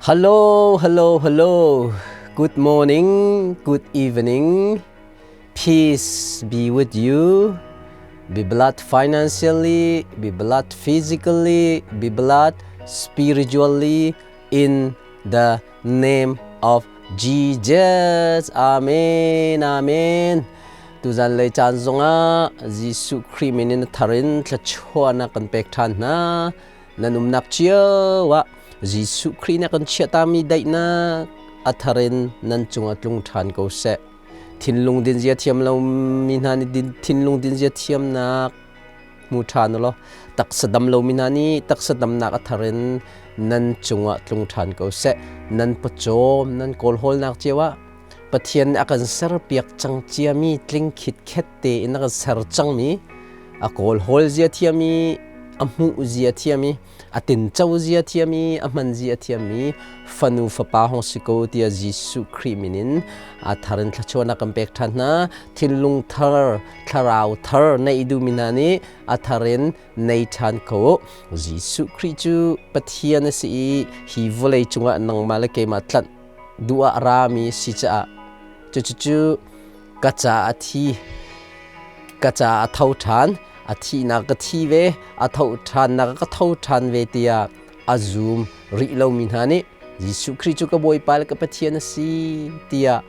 Hello, hello, hello. Good morning, good evening. Peace be with you. Be blessed financially, be blessed physically, be blessed spiritually in the name of Jesus. Amen. Amen. Tuzan lei caan zongah Jesuh Khrih min in tharin thluachuahnak kan pek ṭhan hna. Nan umnak cio ah Jesuh Khrih nih a kan chiahtami daihnak a tharin nan cungah tlung ṭhan ko seh. Thinlung dinzia thiam lomi hna nih thinlung dinzia thiamnak hmu ṭhan u law taksa dam lomi hna nih taksa damnak a thar in nan cungah tlung ṭhan ko seh. Nan pawcawm, nan kawlhawlnak cio ah Pathian nih a kan serpiak cang ciami tling khitkhet tein a kan ser cangmi a kawlhawl zia thiam i a hmuh zia thiam i a tinco zia thiam i a hman zia thiam i fanu fapa hong si ko tiah Jesuh Khrih min in a thar in thluachuahnak kan pek ṭhan hna. Thinlung thar, thlarau thar neih duhmi hna nih a thar in nei ṭhan ko. Jesuh Khrih cu Pathian a si i hi vawlei cungah nangmah le keimah tlanh duh ah a rami si caah cucu ka ca a thi, ka ca a tho ṭhan, a thihnak ka thi ve, a tho ṭhannak ka tho ṭhan ve tiah a zum rih lomi hna nih Jesuh Khrih cu ka Bawipa le ka Pathian a si tiah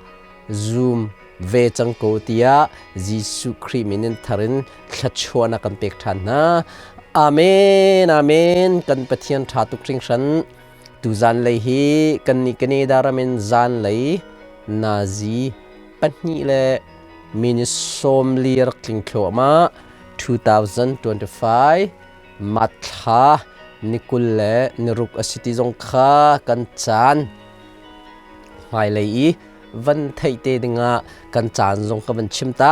zum ve cang ko tiah Jesuh Khrih min in thar in thluachuahnak kan pek ṭhan hna. Amen, amen. Kan Pathian ṭha tuk hringhran. Tuzan lei hi kan nih Canada ram in zanlei nazi 2 le minute 40 rak tling thluahmah 2025 March thla ni 26 a si ti zong kha kan caan hmailei i van theih te dingah kan caan zong ka van chim ta.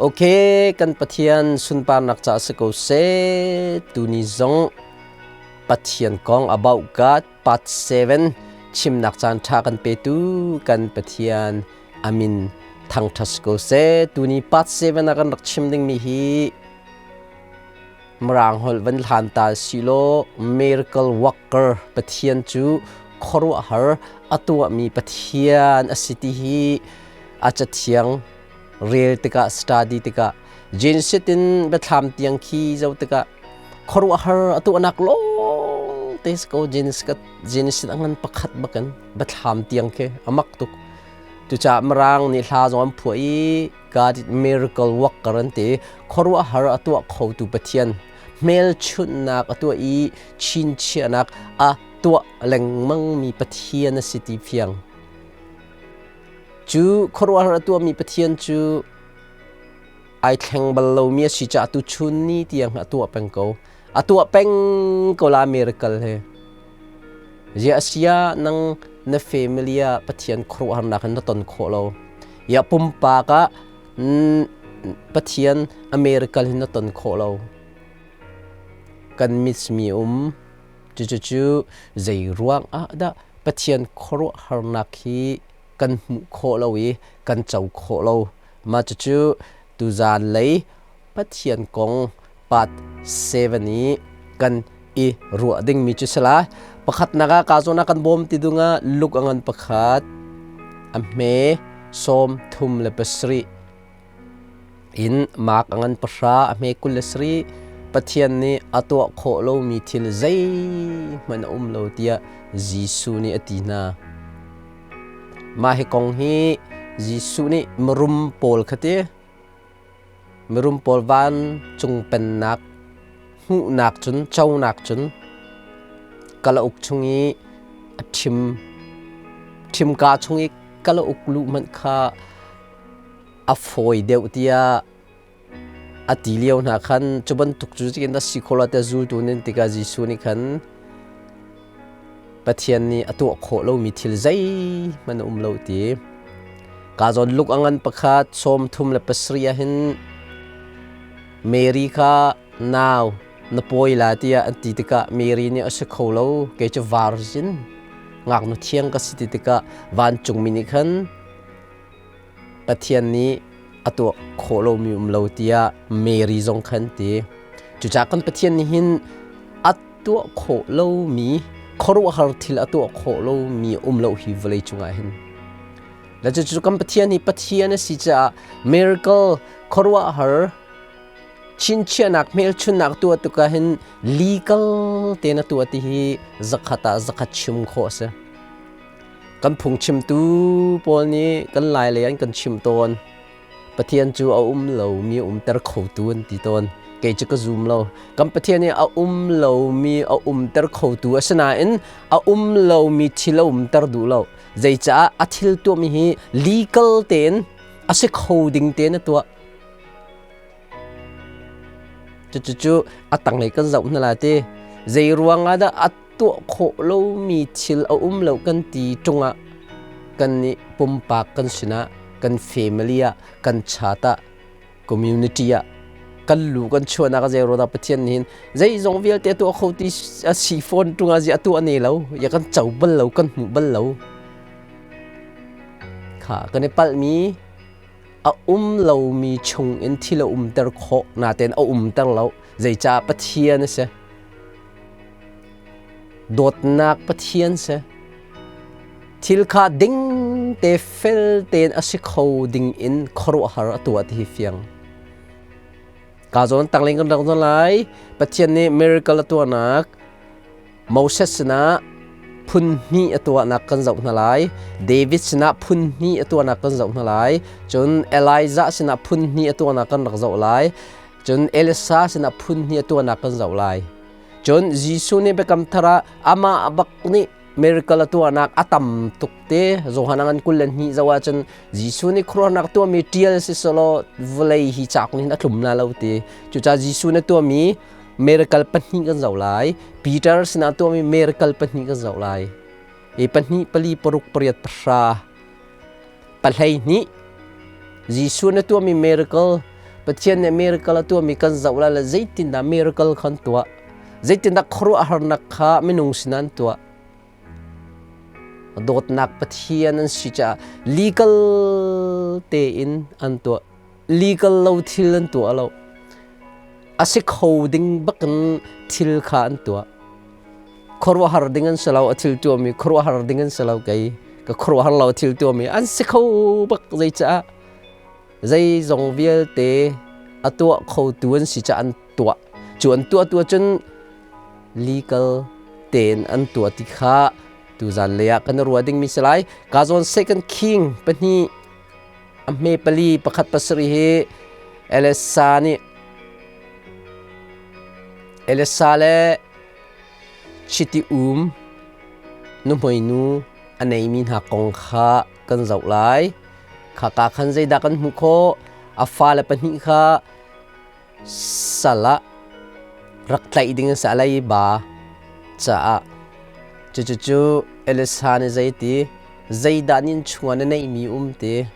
Okay, kan Pathian sunparnak ca si ko seh. Tuni zong Pathian kong about God part 7 chimnak caan ṭha kan petu kan Pathian amin thangṭhat ko seh. Tuni part 7 ah kan rak chim dingmi hi Mirang holh van hlan ta silaw miracle worker Pathian cu khuaruahhar a tuahmi Pathian a si ti hi a cathiang rel tikah study tikah Genesis in biathlam tiang khi zoh tikah khuaruahhar a tuahnak lawng te si ko. Genesis Genesis a ngan pakhat bakin biathlam tiang khi a mak tuk. Cucaah Mirang nih hla zong an phuah i God is miracle worker an ti. Khuaruahhar a tuah khotu Pathian, hmelchunhnak a tuah i chinchiahnak a tuah lengmangmi Pathian a si ti fiang. Cu khuaruahhar a tuahmi Pathian cu ai thleng bal lomi a si caah tuchun ni tiang a tuah peng ko. A tuah peng ko la miracle he. Ziah a si ah nang na family ah Pathian khuaruahharnak in na ton khawh lo. Ya pumpak ah Pathian a miracle hin na ton khawh lo. Kan mismi um cucu zei ruang ah dah Pathian khuaruahharnak hi kan hmuh khawh lo i kan co khawh lo. Mah cucu tuzan lei Pathian kong part 7 i kan i ruah dingmi cu si lai. Pakhatnak ah ka zawn ah kan bawm ti dung ah luk a ngan pakhat a hme 37 in Mark a ngan 10 a hme 27. Pathian nih a tuah khawh lomi thil zeihmanh a um lo tiah Jesuh nih a ti hna. Mah hi kong hi Jesuh nih mirum pawl kha ti mirum pawl vancung pennak hmuhnak cun conak cun kalauk chung i a ṭhim ṭhimka chung i kalauk luh hmanh kha a fawi deuh tiah a ti lio hna khan cu bantuk cu zeitin dah si khawh lo tiah zultu nih tikah Jesuh nih khan Pathian nih a tuah khawh lomi thil zeihmanh a um lo ti. Ka zawn luk a ngan pakhat 37 ah hin Mary kha nau na pawi la tiah an ti tikah Mary nih a si kho lo, kei cu virgin ngaknu thiang ka si ti tikah vancungmi nih khan Pathian nih a tuah khawh lomi um lo tiah Mary zong khan ti. Cucaah kan Pathian nih hin a tuah khawh lomi Khuaruahhar thil a tuah khawh lomi um lo hi vawlei cungah hin. Le cucu kan Pathian hi Pathian a si caah miracle khuaruahhar chinchiahnak hmelchunnak tuah tukah hin legal tein a tuah ti hi zakhat ah zakhat chim khawh a si. Kan phungchimtu pawl nih kan lai lei an kan chim tawn. Pathian cu a um lomi a umter khotu an ti tawn. Kei cu ka zum lo. Kan Pathian hi a um lomi a umter khotu asinain a um lomi thil a umter duh lo. Zeicah a thil tuahmi hi legal tein a si kho ding tein a tuah. Cucu a tanglei kan zoh hna lai ti. Zei ruangah dah a tuah khawh lomi thil a um lo kan ti ṭungah kan nih pumpak kan sinah kan family ah kan chat ah community ah kan lu kan chuahnak a zei dah Pathian nih hin zeizong vialte tuah kho ti a si fawn ṭungah zi a tuah ne lo ya kan co bal lo kan hmuh bal lo kha kan i palhmi a um lomi chung in thil a umter khawh natein a umter lo zeicah Pathian a si. Dawtnak Pathian si. Thil kha ding te fel tein a si kho ding in khuaruahhar a tuah ti hi fiang. Ka zawn tangling kan rak zawn lai. Pathian nih miracle a tuahnak Moses sinah phun hnih a tuahnak kan zoh hna lai. David sinah phun hnih a tuahnak kan zoh hna lai. Cun Elijah sinah phun hnih a tuahnak kan rak zoh lai. Cun Elisa sinah phun hnih a tuahnak kan zoh lai. Cun Jesuh nih biakam thar ah amah bak nih miracle a tuahnak a tam tuk te. Johan ngan 22 zoh ahcun Jesuh nih khuaruahnak tuahmi ṭial si selaw vawlei hi cauk nih hin a tlum na lo ti. Cucaah Jesuh nih tuahmi miracle pahnih kan zoh lai. Peter sinah tuahmi miracle pahnih kan zoh lai. I pahnih, pali, paruk, pariat, pahra, 12 Jesuh na tuahmi miracle Pathian nih miracle a tuahmi kan zoh lai le zeitindah miracle kha an tuah zeitindah khuaruahharnak kha minung sinah an tuah dawtnak Pathian an si caah legal tein an tuah legal lo thil an tuah lo a si kho ding bakin thil kha an tuah khuaruahhar ding an si lo a thil tuahmi khuaruahhar ding an si lo kei ka khuaruahhar lo thil tuahmi an si kho bak zeicaah zeizong vialte a tuah khotu an si caah an tuah cu an tuah tu ahcun legal tein an tuah ti kha tuzan lei ah kan ruah dingmi si lai ka zawn second king pahnih a hme pali pakhat pasarih hi Elisa nih Elisa le Chiti um nuhmeinu a neimi hna kong kha kan zoh lai. Khaka khan zeidah kan hmuh khawh? A fale pahnih kha sal ah rak tlaih ding a si a leiba caah. Cucucu Elisa nih zeiti? Zeidah nin chungah na neihmi um ti?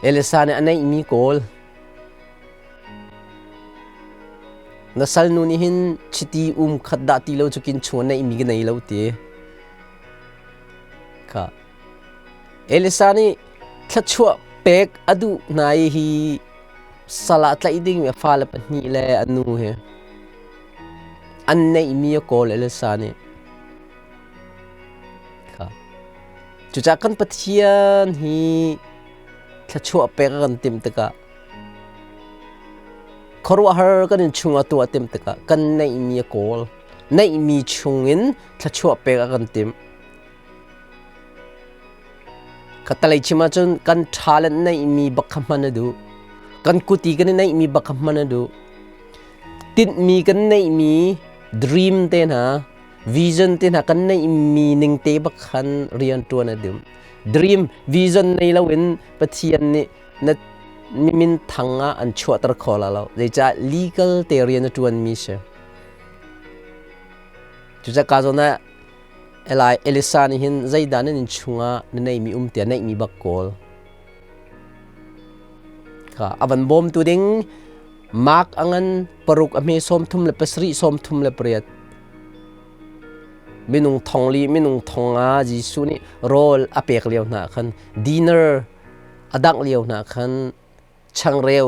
Elisa nih a neihmi kawl. Na salnu nih hin chiti um khat dah ti lo cu kin chung a neihmi ka nei lo ti. Kha. Elisa nih thluachuah pek a duh hna i hi sal ah tlaih ding a fale pahnih le a nu he an neihmi a kawl Elisa nih. Kha. Cucaah kan Pathian hi thluachuah pek a kan timh tikah Khuaruahhar kan innchung ah tuah timh tikah kan neihmi a kawl. Neihmi chungin thluachuah pek a kan timh. Khatalei chim ahcun kan ṭha le neihmi bak kha hman a duh. Kan kuti kan i neihmi bak kha hman a duh. Tinhmi kan neihmi dream te hna, vision te hna kan neihmi ning te bak khan rian ṭuan a duh. Dream, vision nei loin Pathian nih na min thang ah an chuahter kho la lo zeicah legal te rian a ṭuanmi si cucaah ka zawn ah Eli Elisa nih hin zeidah nan inn chungah na neihmi um tiah neihmi bak kawl kha a van bawmtu ding Mark a ngan paruk a hme 37 38 minung thong li minung thong nga Jesuh nih rawl a pek lio hna khan dinner A dangh lio hna khan changreu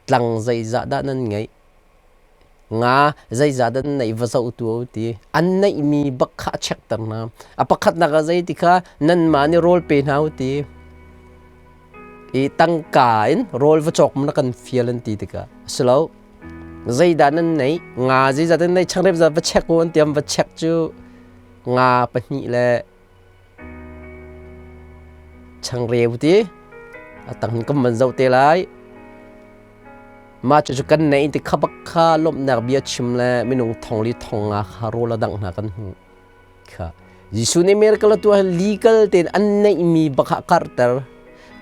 tlang zeizah dah nan ngeih? Nga zeizah dah nan neih va zoh tu ti. An neihmi bak kha a check ter hna. A pakhatnak ah zei ti kha nanmah nih rawl pe hna u ti. I tangka in rawl va cawk na kan fial an ti tikah a si lo. Zeidah nan neih? Nga zeizah nan neih? Changreu zat va check u an ti. An va check cu nga pahnih le changreu ti a tang kan van zoh te lai. Mah cucu kan neih ti kha bak kha lawmhnak bia chim le minung thong li thong nga kha rawl a dangh hna kan hmuh. Kha Jesuh nih miracle a tuah legal tein an neihmi bak kha a karhter.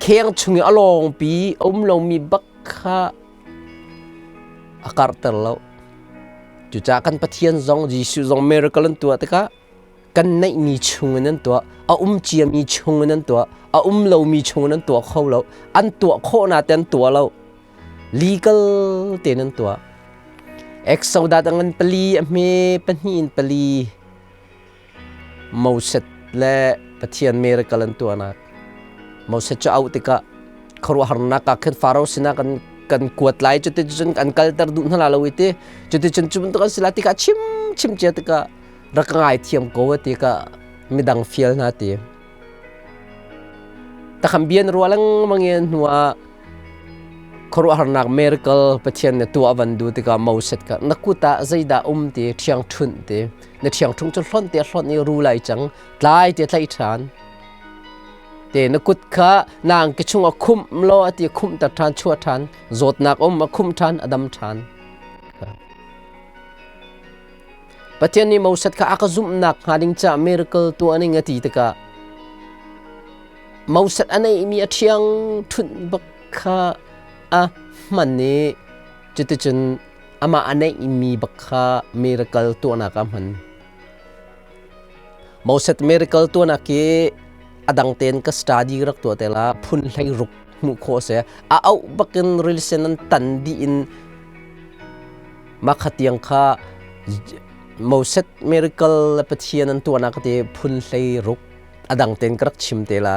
Kheng chung i a lawngpi a um lomi bak kha a karhter lo. Cucaah kan Pathian zong Jesuh zong miracle an tuah tikah kan neihmi chung in an tuah, a um ciami chung in an tuah, a um lomi chung in an tuah kho lo. An tuah khawh na te an tuah lo. Legal tein an tuah. Exodus a ngan pali, a hme pahnih in pali. Moses le Pathian miracle an tuahnak. Moses cu auh tikah khuaruahharnak ah khin Faro sinah kan kan kuat lai, cuticun kan kalter duh hna lo i ti. Cuticun cu bantuk an si lai tikah chim chim cia tikah rak ka ngaithiam ko ti ka midang fial hna ti. Takhan bian rua lengmang in hnu ah khuaruahharnak miracle Pathian nih tuah van du tikah Moses ka na kut ah zeidah um ti ṭhiang ṭhunh ti na ṭhiang ṭhung cu hlonh te hlonh i ru lai cang tlai te tlaih ṭhan te na kut kha nang ke chung a khumh law a ti khumh ter ṭhan chuah ṭhan zawtnak um a khumh ṭhan a dam ṭhan. Pathian nih Moses kha a ka zumhnak hnga ding caah miracle tuah ning a ti tikah Moses a neihmi a ṭhiang ṭhunh bak kha a hman i cuticun amah a neihmi bak kha miracle tuahnak ah a hman. Moses miracle tuahnak hi a dang tein ka study rak tuah te la phun hlei ruk hmuh khawh a si. A auh bakin rilsen an tan dih in Mah kha tiang kha Moses miracle le Pathian an tuahnak te phun hlei ruk a dang tein ka rak chim te la.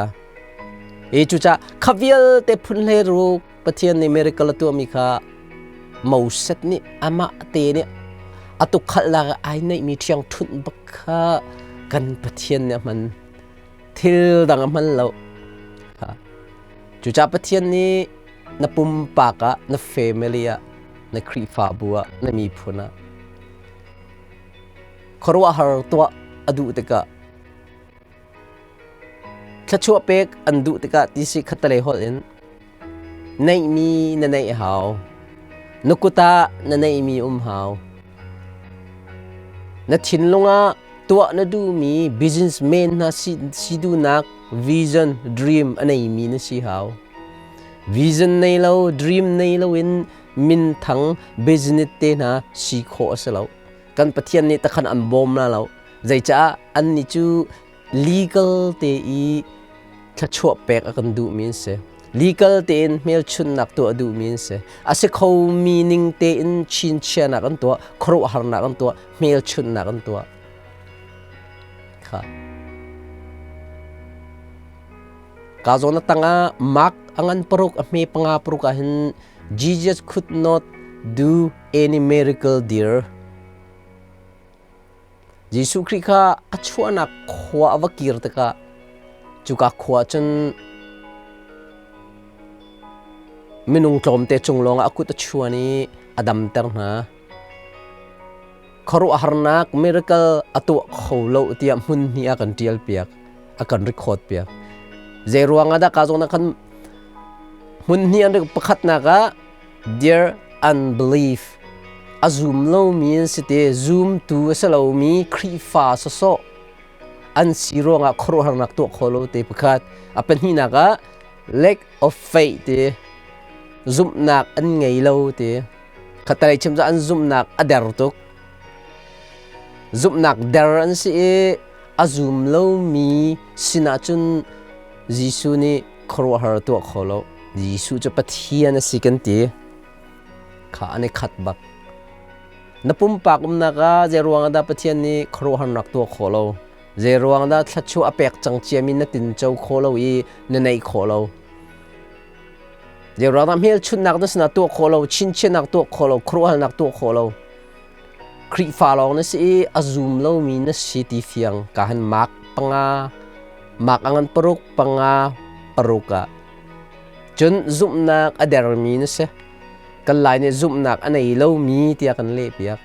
E cucah kha vialte phun hlei ruk Pathian nih miracle a tuahmi kha Moses nih amah te nih a tukhalhnak ai neihmi ṭhiang ṭhunh bak kha kan Pathian nih a hman. Thil dang a hman lo. Cucah Pathian nih na pumpak ah, na family ah, na Khrihfabu ah, na miphun ah khuaruahhar tuah a duh tikah thluachuah pek an duh tikah ti si khattelei holh in neihmi na neih hau. Na kut ah na neihmi um hau. Na thinlung ah tuah na duhmi businessman hna si duhnak vision, dream a neimi na si hau. Vision nei lo, dream nei loin minthang business te hna si khawh a si lo. Kan Pathian nih takhan an bawm la lo. Zeicah annih cu legal te i thluachuah pek a kan duhmi an si. Legal tein hmelchunhnak tuah a duhmi an si. A si khomi ning tein chinchiahnak an tuah, khuaruahharnak an tuah, hmelchunhnak an tuah. Kha. Ka zawn a tangah Mark a ngan paruk a hme panga paruk ah hin Jesus could not do any miracle there. Jesuh Khrih kha a chuahnak khua a va kir tikah cuka khua cun minung tlawmte cung lawngah a kut a chuan i a damter hna. Khuaruahharnak miracle a tuah kho lo tiah hmun hnih a kan ṭial piak, a kan record piak. Zei ruangah dah ka zawn ah khan hmun hnih an pakhatnak ah Their unbelief a zum lomi an si te, zumtu a si lomi Khrihfa sawsawh an si ruangah khuaruahharnak tuah kho lo te pakhat. A pahnihnak ah lack of faith te, zumhnak an ngei lo te. Khatalei chim cu an zumhnak a der tuk. Zumhnak der an si i a zum lomi sinah cun Jesuh nih khuaruahhar tuah kho lo. Jesuh cu Pathian a si kan ti. Kha an i khat bak. Na pumpak umnak ah zei ruang dah Pathian nih khuaruahharnak tuah khawh lo? Zei ruang dah thluachuah a pek cang ciami na tinco khawh lo i na neih khawh lo? Zei ruang dah hmelchunhnak na sinah tuah khawh lo, chinchiahnak tuah khawh lo, khuaruahharnak tuah khawh lo? Khrihfa lawng na si i a zum lomi na si ti fiang ka han mak panga mak a ngan paruk panga paruk ah cun zumhnak a dermi na si. Kan Lai nih zumhnak a nei lomi tiah kan lehpiak.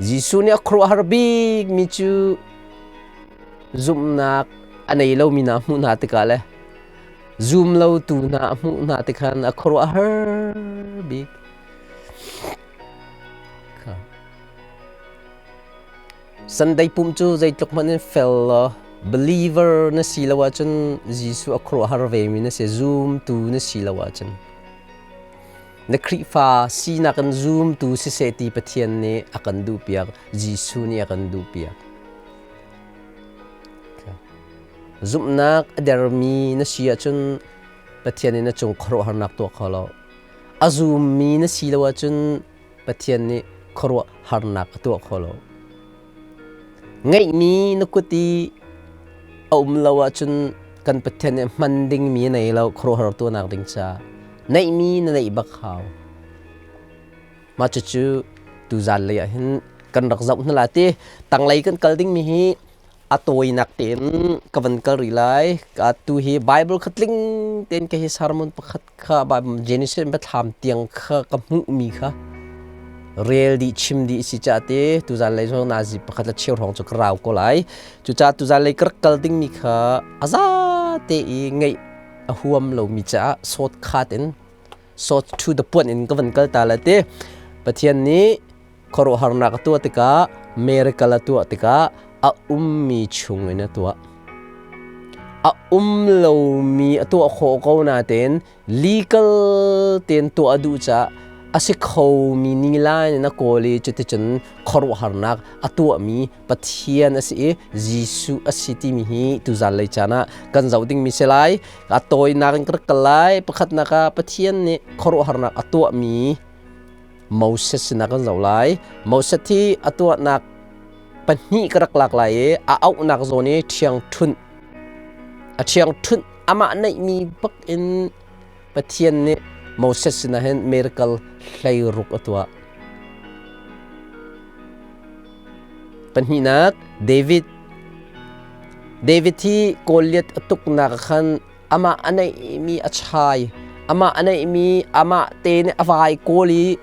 Jesuh nih a khuaruahhar bikmi cu zumhnak a nei lomi hna hmuh hna tikah le zum lotu hna a hmuh hna tikhan a khuaruahhar bik. Sunday pumh cu zeitluk hmanh in fel law believer na si lo ahcun Jesuh a khuaruahhar vemi na si, zumtu na si lo ahcun. Na Khrihfa sinak in zumtu siseh ti Pathian nih a kan duhpiak, Jesuh nih a kan duhpiak. Zumhnak a dermi na si ahcun Pathian nih na cung khuaruahharnak tuah kho lo. A zummi na si lo ahcun Pathian nih khuaruahharnak a tuah kho lo. Ngeihmi na kut i a um lo ahcun kan Pathian nih hman dingmi a nei lo khuaruahhar tuahnak ding caah. Neihmi na neih bak hau. Mah cucu tuzan lei ah hin kan rak zoh hna la ti. Tanglei kan kal dingmi hi a tawinak tein ka van kal rih lai. Tu hi Bible kha tling tein ka hi sermon pakhat kha Genesis biathlam tiang kha ka hmuhmi kha rel dih chim dih si ca te tuzan lei zong nazi pakhat le cheu hrawng cu ka rau ko lai. Cucaah tuzan lei ka rak kal dingmi kha a za te i ngeih a huam lomi caah short cut in short to the point in ka van kal ta la te. Pathian nih khuaruahharnak a tuah tikah miracle a tuah tikah a ummi chung in a tuah. A um lomi a tuah khawh ko nain legal tein tuah a duh caah a si khomi nila in a kawl i cuticun khuaruahharnak a tuahmi Pathian a si i Jesuh a si timi hi tuzan lei caan ah kan zoh dingmi si lai. A tawinak in ka rak kal lai. Pakhatnak ah Pathian nih khuaruahharnak a tuahmi Moses sinah kan zoh lai. Moses hi a tuahnak pahnih ka rak lak lai i a auhnak zawn i ṭhiangṭhunh a ṭhiangṭhunh amah neihmi bak in Pathian nih Moses sinah hin miracle 16 a tuah. Pahnihnak David David hi Goliath a tuknak khan amah a neihmi a chai amah a neihmi amah te nih a vai kawl i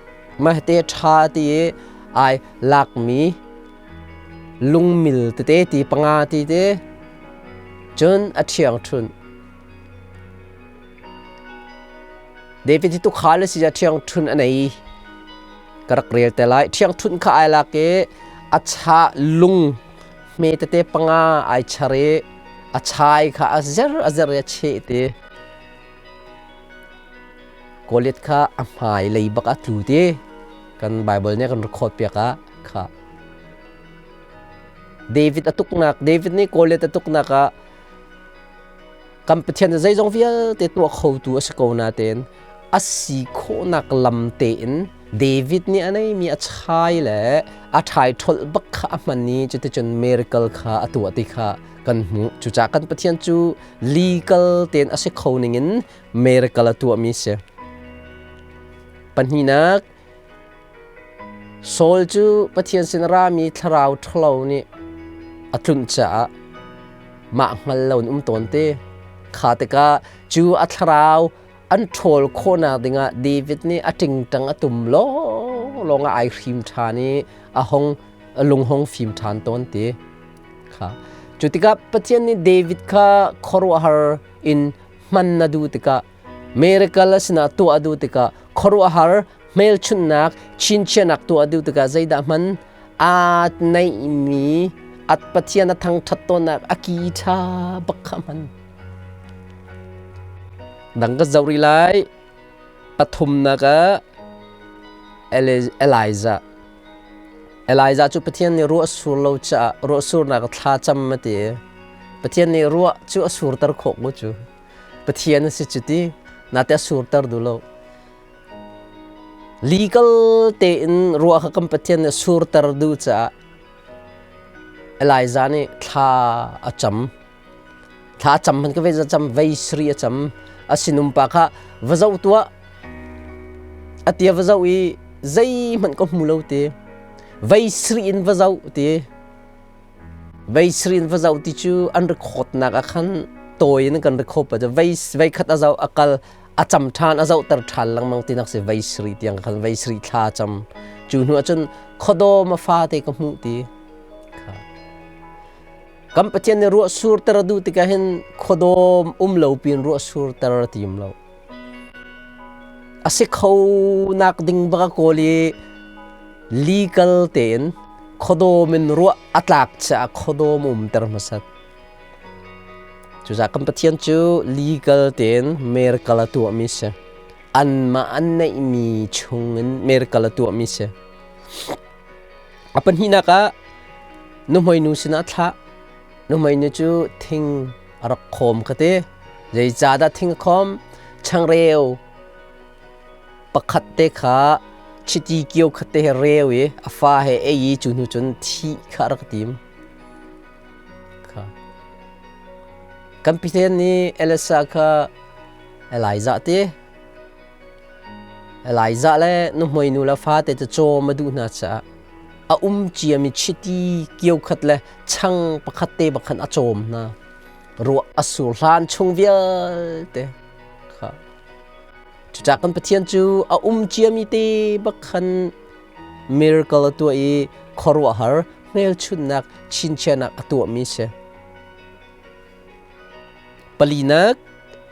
mah te ṭha ti i ai lakmi lungmil tete ti panga ti te cun a ṭhiangṭhunh. David hi tuukhal a si ah ṭhiangṭhunh a nei. Ka rak rel te lai. Ṭhiangṭhunh kha ai lak i a chah lung hme tete panga ai char i a chai kha a zer a zer i a cheh ti. Goliath kha a hmai lei bak a tlu ti. Kan Bible nih kan record piak ah kha. David a tuknak David nih Goliath a tuknak ah kan Pathian cu zeizong vialte tuah khotu a si ko nain a si khawhnak lam tein David nih a neimi a chai le a ṭhai ṭholh bak kha a hman i cuticun miracle kha a tuah ti kha kan hmuh. Cucaah kan Pathian cu legal tein a si kho ningin miracle a tuahmi a si. Pahnihnak, Saul cu Pathian sin a rami thlarau ṭhalo nih a tlunh caah mah hngal lo in um tawn te. Kha tikah cu a thlarau an ṭhawl khawhnak dingah David nih a ṭingṭang a tum lawnglawng ah ai hrim ṭhan i a hong a lung hong fim ṭhan tawn ti. Kha. Cu tikah Pathian nih David kha khuaruahhar in hman a duh tikah miracle a sinah tuah a duh tikah khuaruahhar hmelchunhnak chinchiahnak tuah a duh tikah zeidah hman aa neihmi at Pathian a thangṭhat tawnnak a ki ṭha bak kha hman. Dang ka zoh rih lai. Pathumnak ah Elijah. Elijah cu Pathian nih ruah sur lo caah ruah surnak thla cam a ti. Pathian nih ruah cu a surter khawh ko cu. Pathian a si cu ti. Nate a surter duh lo. Legal tein ruah kha kan Pathian nih surter duh caah Elijah nih thla a cam. Thla a cam hman ka ve cam vei sri a cam. A sinum pa kha va zoh tuah. A tia va zoh i zeihmanh ka hmu lo ti. Vei sri in va zoh ti. Vei sri in va zoh ti cu an record nak ah khan tawi in kan record pa vei vei khat a zoh a kal a cam ṭhan a zohter ṭhan lengmang tinak si vei sri tiang khan vei sri thla cam. Cu hnu ahcun khuadawm a fate ka hmuh ti. Kan Pathian nih ruah surter a duh tikah hin khuadawm um lo pin ruah surter a tim lo. A si kho nak ding bak a kawl i legal tein khuadawm in ruah a tlak caah khuadawm umter hmasat. Cucaah kan Pathian cu legal tein miracle a tuahmi si. Anmah an neihmi chungin miracle a tuahmi si. A pahnihnak ah nuhmeinu sinah a thlah. Nuhmeinu cu thing a rak khawm ka ti. Zeicahdah thing a khawm? Changreu pakhat te kha chiti kio khat te he reu i a fa he ei i cu hnu cun thih kha a rak tim. Kha. Kan Pathian nih Elisa kha Elijah ti Elijah le nuhmei nu le fate cu cawm a duh hna caah a um ciami chiti kio khat le chang pakhat te bak khan a cawm hna. Ruah a sur hlan chung vialte kha. Cucaah kan Pathian cu a um ciami te bak khan miracle a tuah i khuaruahhar hmelchunhnak chinchiahnak a tuahmi si. Palinak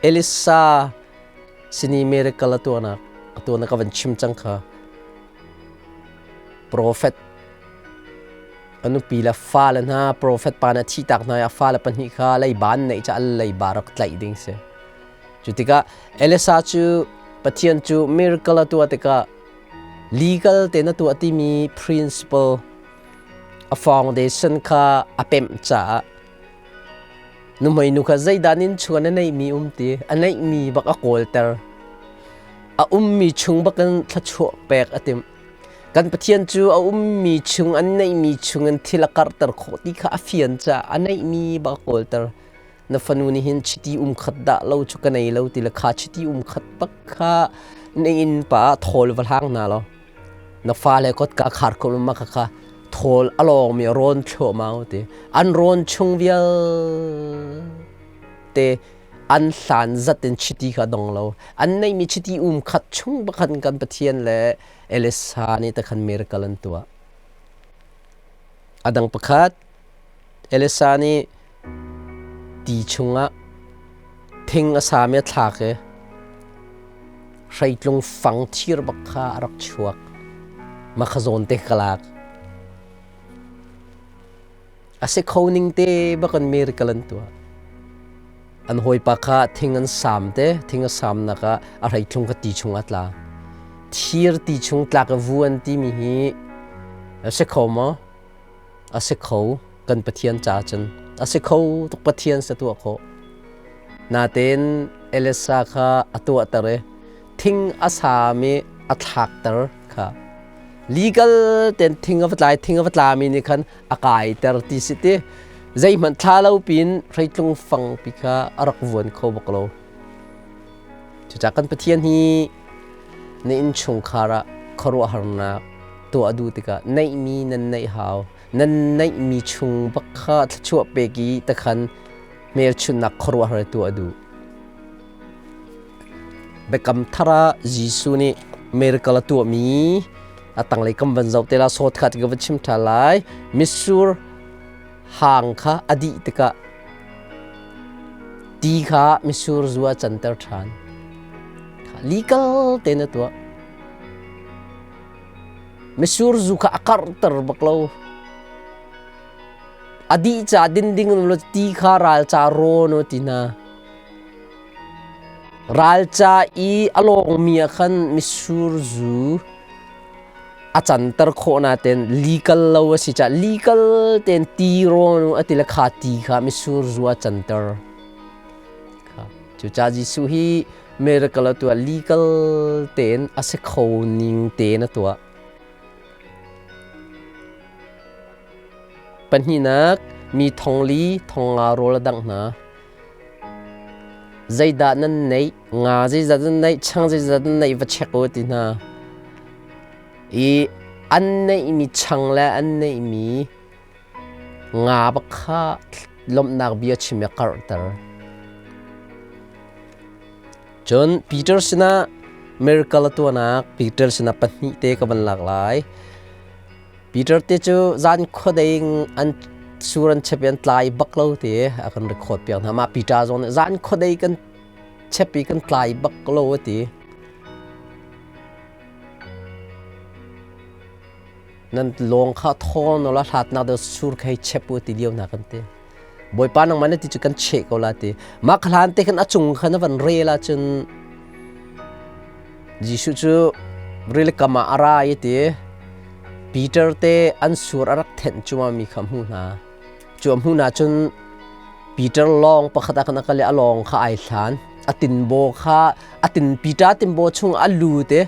Elisa sini miracle a tuahnak a tuahnak ka van chim cang kha. Profet a nupi le fale hna profet pa na thih tak hna i a fale pahnih kha leiba an neih caah leiba rak tlaih ding si. Cu tikah Elisa cu Pathian cu miracle a tuah tikah legal te na tuah timi principle a foundation kha a pemh caah Nuhmei nu kha zeidah nin chung na neihmi um ti a neihmi bak a kawlter. A ummi chung bakin thluachuah pek a timh. Kan Pathian cu a ummi chung an neihmi chungin thil a karhter khawh ti kha a fian caah a neihmi bak a kawlter. Na fanu nih hin chiti um khat dah lo cu ka nei lo ti le kha chiti um khat bak kha na inn pa ah thawl va hlang hna law na fale kotka khar ko ma kha kha thawl a lawngmi a rawn thluahmah ti an rawn chung vialte an hlan zat in chiti kha dong lo an neihmi chiti um khat chung bakhan kan Pathian le Elisa nih takhan miracle an tuah adang pakhat Elisa nih ti chungah thing a sami a thlak i hreitlung fang thir bak kha a rak chuak. Mah kha zawn te ka lak. A si kho ning te bak in miracle an tuah. An hawipa kha thing an sam te, thing a samnak ah a hreitlung kha ti chung ah tla. Thir ti chung tlak i vu an timi hi a si kho maw? A si kho kan Pathian ca cun a si kho tuk Pathian sa tuah khawh. Natein Elisa kha a tuahter i thing a sami a thlakter kha legal ten thing a va tlai thing a va tlami nih khan a kaiter ti si ti zeihmanh thla lo pin hreitlung fang pi kha a rak vuan kho bak lo. Cucaah kan Pathian hi na innchungkhar ah khuaruahharnak tuah duh tikah neihmi nan neih hau. Nan neihmi chung bak kha thluachuah pek i takhan hmelchunhnak khuaruahhar tuah duh. Biakam thar ah Jesuh nih miracle a tuahmi a tanglei kam van zoh te la sawt kha ka van chim ṭha lai. Mitsur hang kha a dih tikah ti kha mitsur zu ah canter ṭhan. Legal tein a tuah. Mitsur zu kha a karhter bak lo. A dih ca din ding lo ti kha ral ca rawn u ti hna. Ral ca i a lawngmi ah khan mitsur zu a canter khawh nain legal lo a si caah legal tein ti rawn u a ti le kha ti kha mitsur zu a canter. Cucaah Jesuh hi miracle a tuah legal tein a si kho ning tein a tuah. Pahnihnak, mi thongli thongnga rawl a dangh hna. Zeidah nan neih? Nga zeizat nan neih? Chang zeizat nan neih? Va check u ti hna. I An neihmi chang le an neihmi nga bak kha lawmhnak bia chim i karhter. Cun Peter sinah miracle a tuahnak Peter sinah pahnih te ka van lak lai. Peter te cu zan khuadei an sur an chep i an tlai bak lo ti a kan record piak hna. Mah Peter zong nih zan khuadei kan chep i kan tlai bak lo a ti. Nan lawng kha thaw no la hlatnak deuh sur kha hei chep u ti lio hna kan ti. Bawipa nangmah na ti cu kan cheh ko la ti. Mah hlan te khan a cung khan a van rel ahcun Jesuh cu rilikam ah a ra i ti. Peter te an sur a rak thenh cuahmah mi kha a hmuh hna. Cu a hmuh hna cun Peter lawng pakhat ah khan a kal i a lawng kha ai hlan. A tinbaw kha a tin Peter tinbaw chung a lut i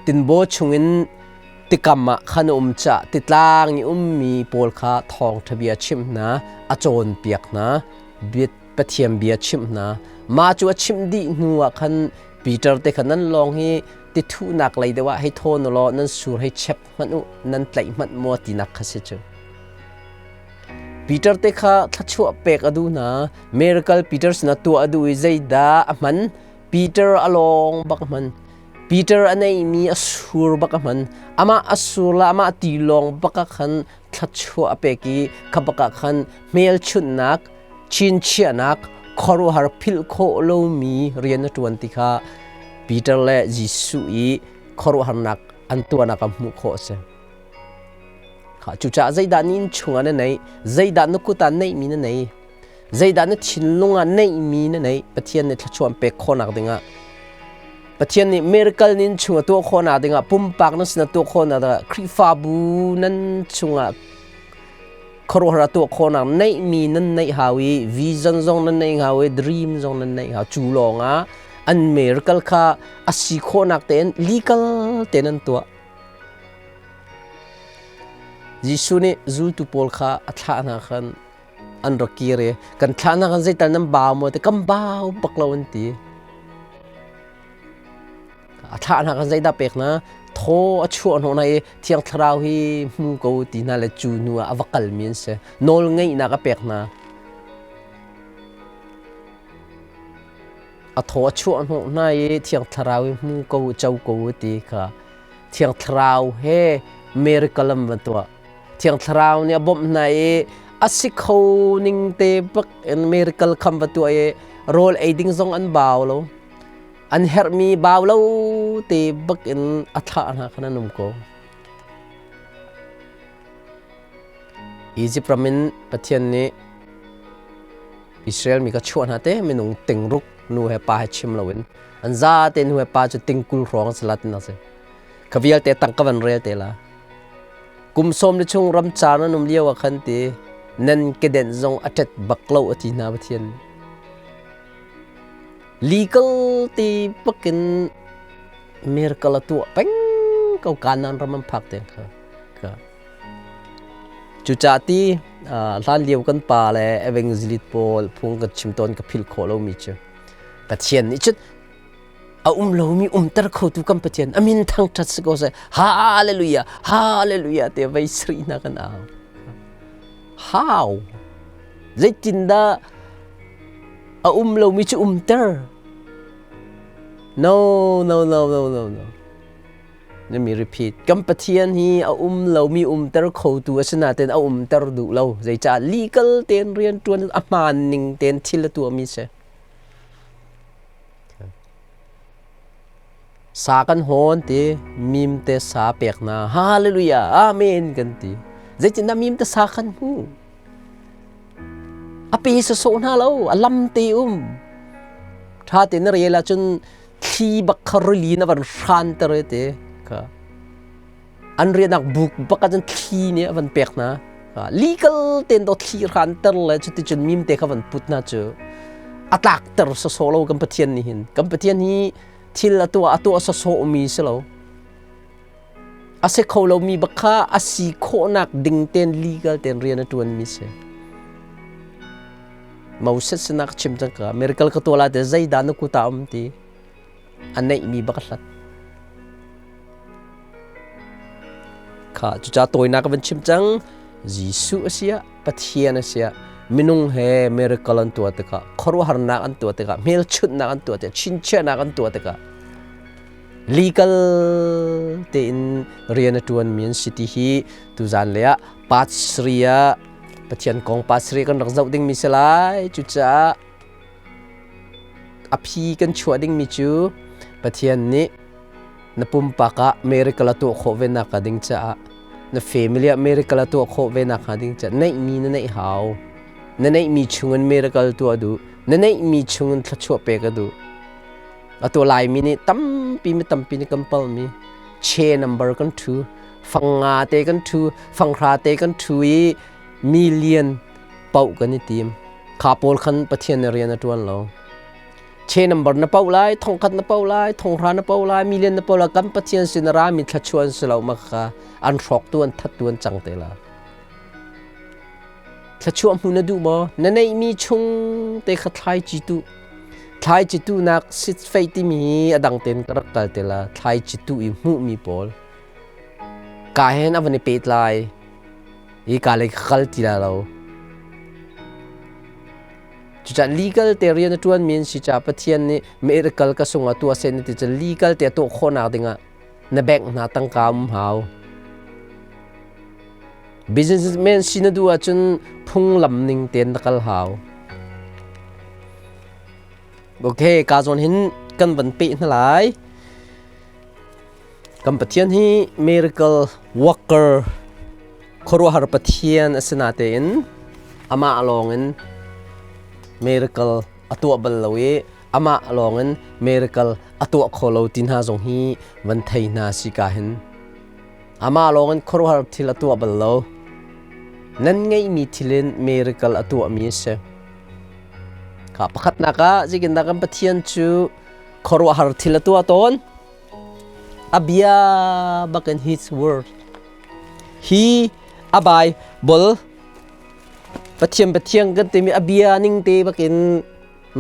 tinbaw chungin tikam ah khan a um caah titlang i ummi pawl kha thawngṭha bia chimh hna, a cawnpiak hna, Pathian bia chimh hna. Mah cu a chimh dih hnu ah khan Peter te kha nan lawng hi tithuhnak lei deuh ah hei thawn u law nan sur hei chep hmanh u, nan tlaih hmanh maw tinak kha si cu. Peter te kha thluachuah pek a duh hna. Miracle Peter sinah tuah a duh i zeidah a hman? Peter a lawng bak a hman. Peter a neihmi a sur bak a hman. Amah a sur le amah tilawng bak ah khan thluachuah a pek i kha bak ah khan hmelchunhnak, chinchiahnak, khuaruahhar philh khawh lomi rian a ṭuan ti kha Peter le Jesuh i khuaruahharnak an tuahnak ah hmuh khawh a si. Cucaah zeidah na inn chungah na neih, zeidah na kut ah neihmi na nei, zeidah na thinlung ah neihmi na neih, Pathian nih thluachuah an pek khawhnak dingah Pathian nih miracle nin chung a tuah khawhnak dingah pumpak nan sin a tuah khawhnak dingah Khrihfabu nan chungah khuaruahhar a tuah khawhnak neihmi nan neih hau i vision zong nan neih hau i dream zong nan neih hau. Cu lawngah an miracle kha a si khawhnak tein legal tein an tuah. Jesuh nih zultu pawl kha a thlah hna khan an rak kir i kan thlahnak an zeital nan bau maw ti kan bau bak lo an ti. A thlahnak an zeidah pek na thaw a chuah hnawh hna i Thiang Thlarau hi hmu ko ti hna le cu hnu ah a va kalmi an si. Nawl ngeihnak a pek hna. A thaw a chuah hnawh hna i Thiang Thlarau hi hmu ko co ko ti kha Thiang Thlarau he miracle an va tuah. Thiang Thlarau nih a bawmh hna i a si kho ning te bak in miracle kham va tuah i rawl ei ding zong an bau lo. An herhmi bau lo te bak in a thlah hna khan an um ko. Egypt ram in Pathian nih Israel mi ka chuah hna te minung tingruk nu he pa he chim loin an za te nu he pa cu tingkul hrawng salat in a si. Ka vialte tang ka van rel te la. Kum sawm le chung ramcar nan um lio ah khan ti nan kedenh zong a ṭet bak lo a ti hna Pathian. Legal ti bakin miracle a tuah peng ko Kanaan ram an phak te kha. Ka. Cucaah ti hlan lio kan pa le evangelist pawl phung kan chim tawn ka philh khawh lomi cu Pathian nih cun a um lomi umter khotu kan Pathian a min thangṭhat si ko seh. Hallelujah, hallelujah te vei sri hna kan au. How? Zeitindah a um lomi cu umter? No, no, no, no, no, no. Let me repeat. Kan Pathian hi a um lomi umter khotu a si nain a umter duh lo. Zeicah legal tein rian ṭuan a hmaan ning tein thil a tuahmi si. Sa kan hawn ti, mim te sa pek na. Hallelujah, amen kan ti. Zeitindah mim te sa kan hmu? A pe sawsawh hna lo, a lam te um. Ṭha tein na rel ahcun thli bak kha rili na van hran ter te. Ka an rianak buk bak ahcun thli nih a van pek hna. Legal tein do thli hran ter le cuticun mim te kha van put hna cu a tlak ter sawsawh lo kan Pathian nih hin. Kan Pathian hi thil a tuah a tuah sawsawh mi si lo. A si kho lomi bak kha a si khawhnak ding ten legal ten rian a ṭuan mi si. Moses sinak chim cang ka miracle ka tuah la te zeidah na kuta um ti a neih mi bak a hlat. Kha cuca tawinak ka van chim cang. Jesuh a si ah, Pathian a si ah, minung he miracle an tuah tikah, khuaruahharnak an tuah tikah, hmelchunhnak an tuah tikah, chinchiahnak an tuah tikah, legal tein rian a ṭuanmi an si ti hi tuzan lei ah part 3 ah Pathian kong part 3 kan rak zoh dingmi si lai. Cucaah a phi kan chuah dingmi cu Pathian nih na pumpak ah miracle a tuah khawh ve nak ding caah na family ah miracle a tuah khawh ve nak hnga ding caah neihmi na neih hau. Na neihmi chungin miracle tuah duh. Na neihmi chungin thluachuah pek a duh. Atu Laimi nih tampi mi tampi nih kan palmi che number kan ṭhu, fang nga te kan ṭhu, fang hra te kan ṭhu i million paoh kan i tim. Kha pawl khan Pathian nih rian a ṭuan lo. Che number na paoh lai, thongkhat na paoh lai, thonghra na paoh lai, million na paoh lai, kan Pathian sin a rami thluachuah an si lo ma kha an hrawktu an thattu an cang te la. Thluachuah hmu na duh maw? Na neihmi chung te kha thlaici tuh. Thlaici tuhnak sitfei timi hi a dang tein ka rak kal te la. Thlaici tuh i hmuhmi pawl. Ka hen a van i pehtlai. Hi ka lei ka kal ti la lo. Cucaah legal te rian a ṭuanmi an si caah Pathian nih miracle ka sungah tuah seh na ti cun legal te a tuah khawhnak dingah na bank hna tangka um hau. Businessman si na duh ahcun phunglam ning tein na kal hau. Okay, ka zawn hin kan van peh hna lai. Kan Pathian hi miracle worker, khuaruahhar Pathian a si natein amah lawngin miracle a tuah bal lo i amah lawngin miracle a tuah kho lo ti hna zong hi van thei hna si ka hin. Amah lawngin khuaruahhar thil a tuah bal lo. Nan ngeihmi thil in miracle a tuahmi a si. Kha pakhatnak ah zeitindah kan Pathian cu khuaruahhar thil a tuah tawn? A bia bakin his word. Hi a Bible Pathian Pathian kan timi a bia ning te bakin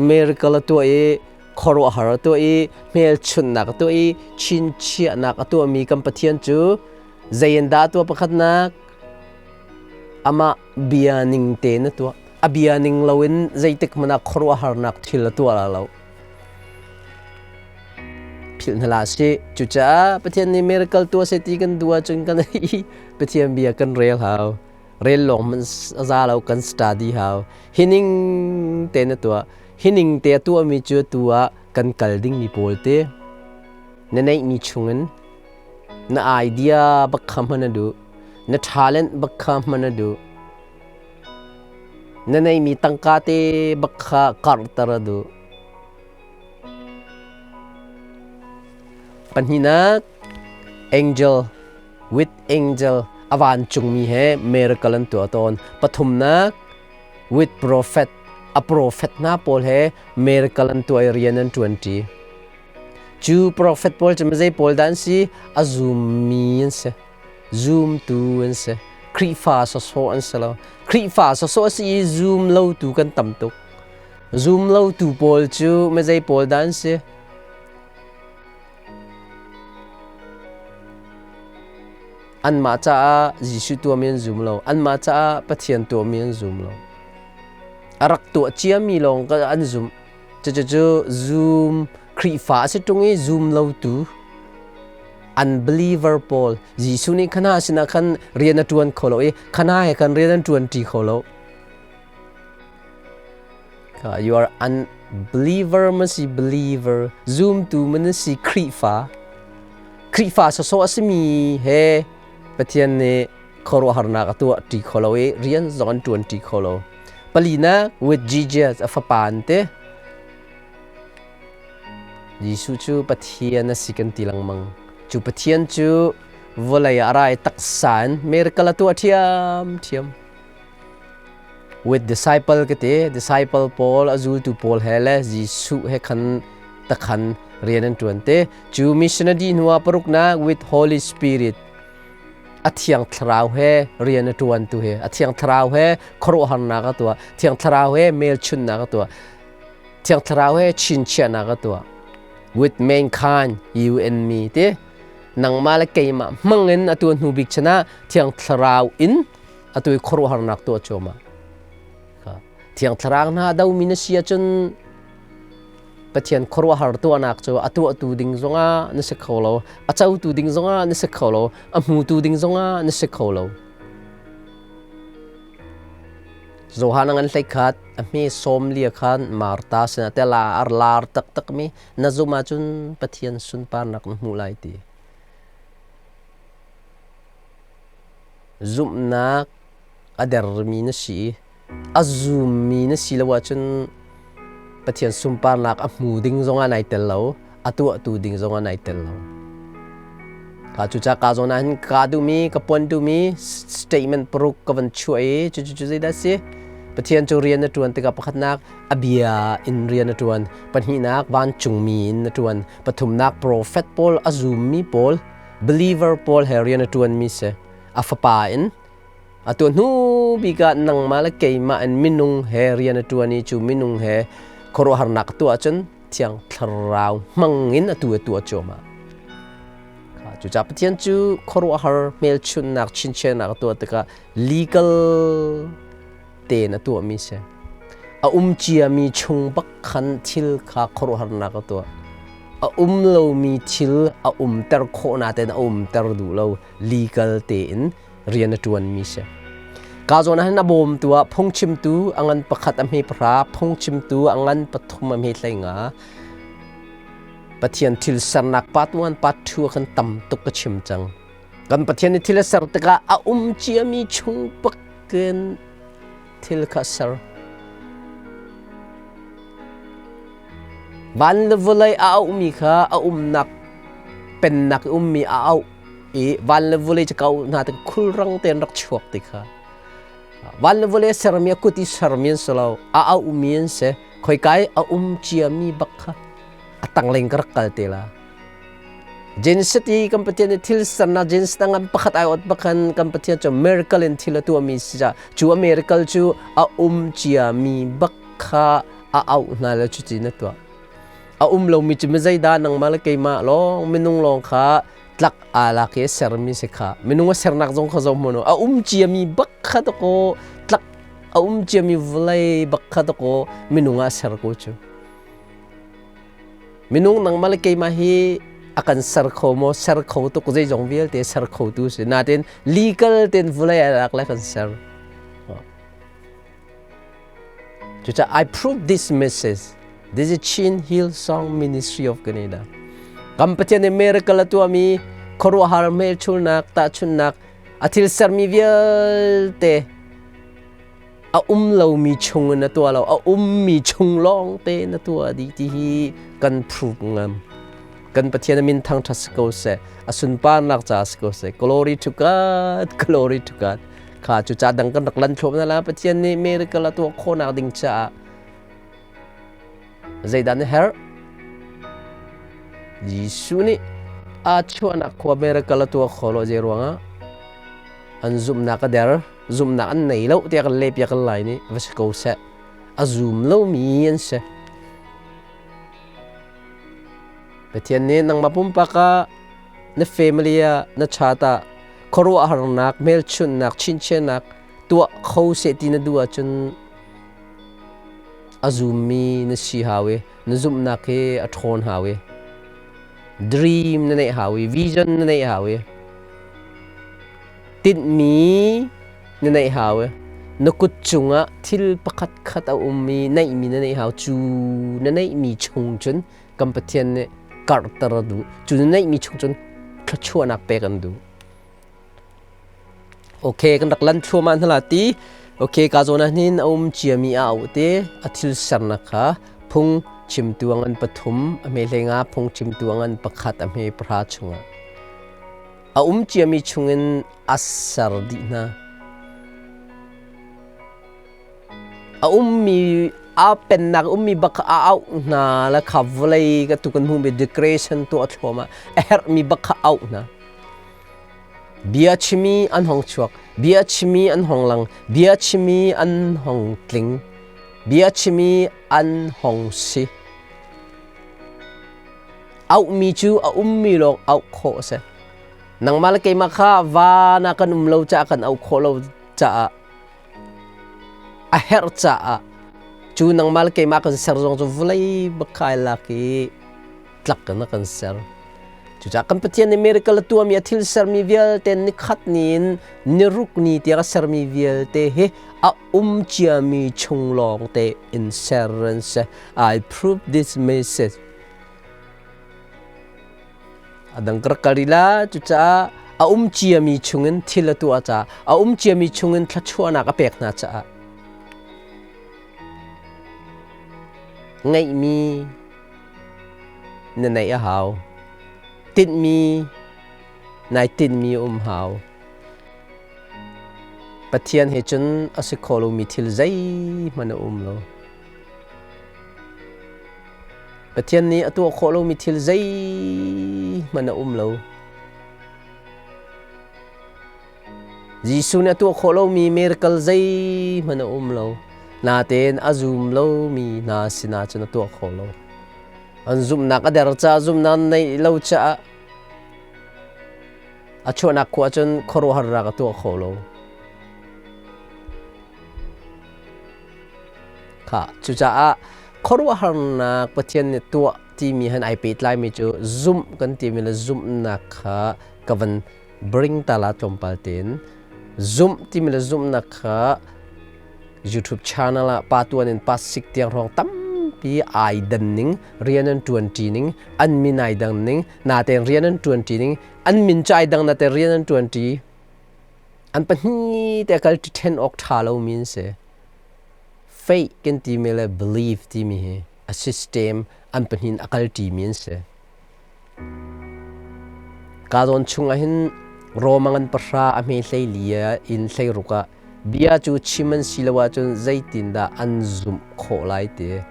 miracle a tuah i khuaruahhar a tuah i hmelchunhnak a tuah i chinchiahnak a tuahmi kan Pathian cu zei in dah a tuah pakhatnak amah bia ning tein a tuah a bia ning loin zeitik hmanh ah khuaruahharnak thil a tuah la lo philh hna la si cucaah Pathian nih miracle tuah seh ti kan duh ahcun kan Pathian bia kan rel hau rel lawng hmanh a za lo kan study hau hi ning tein a tuah hi ning te a tuahmi cu tu ah kan kal dingmi pawl te na neihmi chungin na idea bak kha hman a duh na talent bak kha hman a duh na neihmi tangka te bak kha karhter a duh pahnihnak angel with angel a vancungmi he miracle an tuah tawn. Pathumnak with prophet a prophet hna pawl he miracle an tuah i rian an ṭuanṭi. Cu prophet pawl cu zei pawl dah an si? A zummi an si. Zumtu an si. Khrihfa sawsawh an si lo. Khrihfa sawsawh a si i zum lotu kan tam tuk. Zum lotu pawl cu mizei pawl dah an si? Anmah caah Jesuh tuahmi an zum lo. Anmah caah Pathian tuahmi an zum lo. A rak tuah ciami lawng an zumh. Cucu zum Khrihfa a si ṭung i zum lotu unbeliever pawl Jesuh nih khana sinah khan rian a ṭuan kho lo i khana he khan rian an ṭuan ṭi kho lo. You are unbeliever ma si believer zumtu ma na si Khrihfa Khrihfa sawsawh a simi he Pathian nih khuaruahharnak a tuah ṭi kho lo i rian zong an ṭuan ṭi kho lo. Palinak with Jesus a fapa an ti. Jesuh cu Pathian a si kan ti lengmang. Cu Pathian cu vawlei ah a ra i taksa in miracle a tuah ṭhiamṭhiam. With disciple ka ti disciple pawl a zultu pawl he le Jesuh he khan takhan rian an ṭuan te cu missionary hnu ah paruknak with Holy Spirit a thiang thlarau he rian a ṭuan tu he a thiang thlarau he khuaruahharnak a tuah thiang thlarau he hmelchunhnak a tuah thiang thlarau he chinchiahnak a tuah with mankind you and me ti. Nangmah le keimah hmangin atu hnu bik chan ah Thiang Thlarau in atu i khuaruahharnak tuah cuahmah. Thiang Thlarau hna domi na si ahcun Pathian khuaruahhar tuahnak cu a tuahtu ding zongah na si kho lo, a cotu ding zongah na si kho lo, a hmutu ding zongah na si kho lo. Johan ngan hlei khat a hme sawm lia khan Martha sinah te la ar lar taktak mi na zum ahcun Pathian sunparnak na hmuh lai ti. Zumhnak a dermi na si i a zummi na si lo ahcun Pathian sunparnak a hmu ding zongah nai tel lo, a tuahtu ding zongah nai tel lo. Ka cucaah ka zawn ah hin ka duhmi, ka puan duhmi statement paruk ka van chuah i cucu cu zeidah si? Pathian cu rian a ṭuan tikah pakhatnak a bia in rian a ṭuan, pahnihnak vancungmi in a ṭuan, pathumnak profet pawl a zummi pawl, believer pawl he rian a ṭuanmi si. A fapa in Atu hnu bik ah nangmah le keimah in minung he rian a ṭuan i cu minung he khuaruahharnak a tuah ahcun Thiang Thlarau hmang in atu a tuah cuahmah. Cucaah Pathian cu khuaruahhar hmelchunhnak chinchiahnak a tuah tikah legal tein a tuahmi si. A um ciami chung bak khan thil kha khuaruahharnak a tuah. A um lomi thil a umter khawh natein a umter duh lo legal tein rian a ṭuanmi si. Ka zawn ah hin a bawmtu ah phungchimtu a ngan pakhat a hme pahra, phungchimtu a ngan pathum a hme hlei nga. Pathian thil sernak part 1, part 2 ah khan tam tuk ka chim cang. Kan Pathian nih thil a ser tikah a um ciami chung pakin thil kha a ser. Van le vawlei a auhmi kha a umnak pennak i ummi a auh i van le vawlei cu kau hna tik khulrang tein rak chuak ti kha van le vawlei a sermi a kut i sermi an si lo a auhmi an si khoika i a um ciami bak kha a tangleng ka rak kal te la Genesis i kan Pathian nih thil sernak Genesis ngan pakhat ai ot bakhan kan Pathian cu miracle in thil a tuahmi si ca cu a miracle cu a um ciami bak kha a auh hna le cuti na tuah a um lomi cu mizeidah nangmah le keimah lawng minung lawng kha tlak aa lak i a sermi si kha minung a sernak zong kha zoh hmanh u a um ciami bak kha dakaw tlak a um ciami vawlei bak kha dakaw minung ah a ser ko cu minung nangmah le keimah hi a kan ser kho maw ser kho tuk zeizong vialte ser kho tu si natin legal ten vawlei a lak le kan ser. Cucaah I prove this message. This is Chin Hill Song Ministry of Canada. Kan Pathian nih miracle a tuahmi khuaruahhar hmelchunnak tahchunhnak a thil sermi vialte a um lomi chung in a tuah lo a ummi chung lawng te in a tuah dih ti hi kan prove ngam. Kan Pathian a min thangṭhat si ko seh a sunparnak ca si ko seh. Glory to God, glory to God. Kha cu ca dang kan rak lan thluam na la Pathian nih miracle a tuah khawhnak ding caah zeidah na herh? Jesuh nih aa chuahnak khua miracle a tuah kho lo zei ruangah an zumhnak a der zumhnak an nei lo tiah kan leh piak kan lai nih va si ko seh a zum lomi an si. Pathian nih nangmah pumpak ah na family ah na chat ah khuaruahharnak hmelchunhnak chinchiahnak tuah kho seh ti na duh ahcun a zummi na si hau i na zumhnak hi a ṭhawn hau i dream na neih hau i vision na neih hau i tinhmi na neih hau i na kut cungah thil pakhat khat a ummi neihmi na neih hau cu na neihmi chung cun kan Pathian nih karhter a duh cu na neihmi chung cun thluachuahnak pek an duh. Okay, kan rak lan thluahmah hna la ti. Okay, ka zawn ah hin a um ciami a auh te a thil sernak kha phung chimtu a ngan pathum a hme hlei nga phung chimtu a ngan pakhat a hme pahra chungah a um ciami chungin a ser dih hna. A ummi a pennak ummi bak kha a auh hna le kha vawlei ka tu kan hmuhmi decoration tuah thluahmah a herhmi bak kha auh hna. Bia chimi an hong chuak, bia chimi an hong lang, bia chimi an hong tling, bia chimi an hong si. Auhmi cu a ummi lawng auh khawh a si. Nangmah le keimah kha van ah kan um lo caah kan auh khawh lo caah a herh caah cu nangmah le keimah kan ser zong cu vawlei bak kha ai lak i tlak in a kan ser. Cucaah kan Pathian nih miracle a tuahmi a thil sermi vialte nikhat ni in niruk ni tiang a sermi vialte hi a um ciami chung lawng te in ser an si. I prove this message. A dang ka rak kal rih la. Cucaah a um ciami chungin thil a tuah caah a um ciami chungin thluachuahnak a pek hna caah ngeihmi na neih a hau. Tinhmi nai tinhmi a um hau. Pathian he cun a si kho lomi thil zeihmanh a um lo. Pathian nih a tuah khawh lomi thil zeihmanh a um lo. Jesuh nih a tuah khawh lomi miracle zeihmanh a um lo. Natein a zum lomi hna sinah cun a tuah kho lo. An zumhnak a der caah zumhnak an neih lo caah a chuahnak khua cun khuaruahharnak a tuah kho lo. Kha cucaah khuaruahharnak Pathian nih tuah timi han ai pehtlaimi cu zumh kan timi le zumhnak kha ka van bring ta la tlawmpal tein zumh timi le zumhnak kha YouTube channel ah pa tuan in pa sik tiang hrawng tampi ai dan ning rian an tuan ṭi ning an min ai dang ning natein rian an tuan ṭi ning an min cu ai dang natein rian an tuan ṭi an pahnih te kal ṭi ṭhen awk ṭha lo mi an si. Faith kan timi le belief timi hi a system an pahnih in a kal ṭi mi an si. Ka zawn chungah hin Rome ngan pahra a hme hleili in hleiruk ah bia cu chim an si lo ahcun zeitindah an zumh khawh lai ti.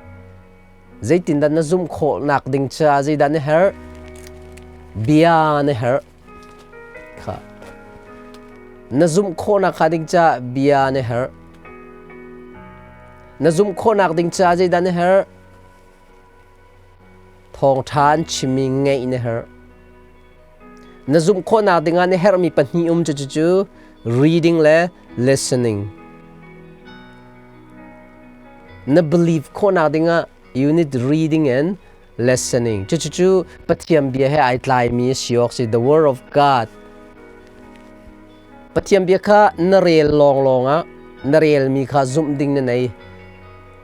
Zeitindah na zumh khawhnak ding caah zeidah na herh? Bia na herh. Kha. Na zumh khawhnak kha ding caah bia na herh. Na zumh khawhnak ding caah zeidah na herh? Thawngṭha an chimmi ngaih na herh. Na zumh khawhnak dingah na herhmi pahnih um cu cucu reading le listening. Na believe khawhnak dingah you need reading and listening. Cucu Pathian bia he ai tlaimi a si awk si the word of God. Pathian bia kha na rel lawnglawng ah na relmi kha zumh ding na nei.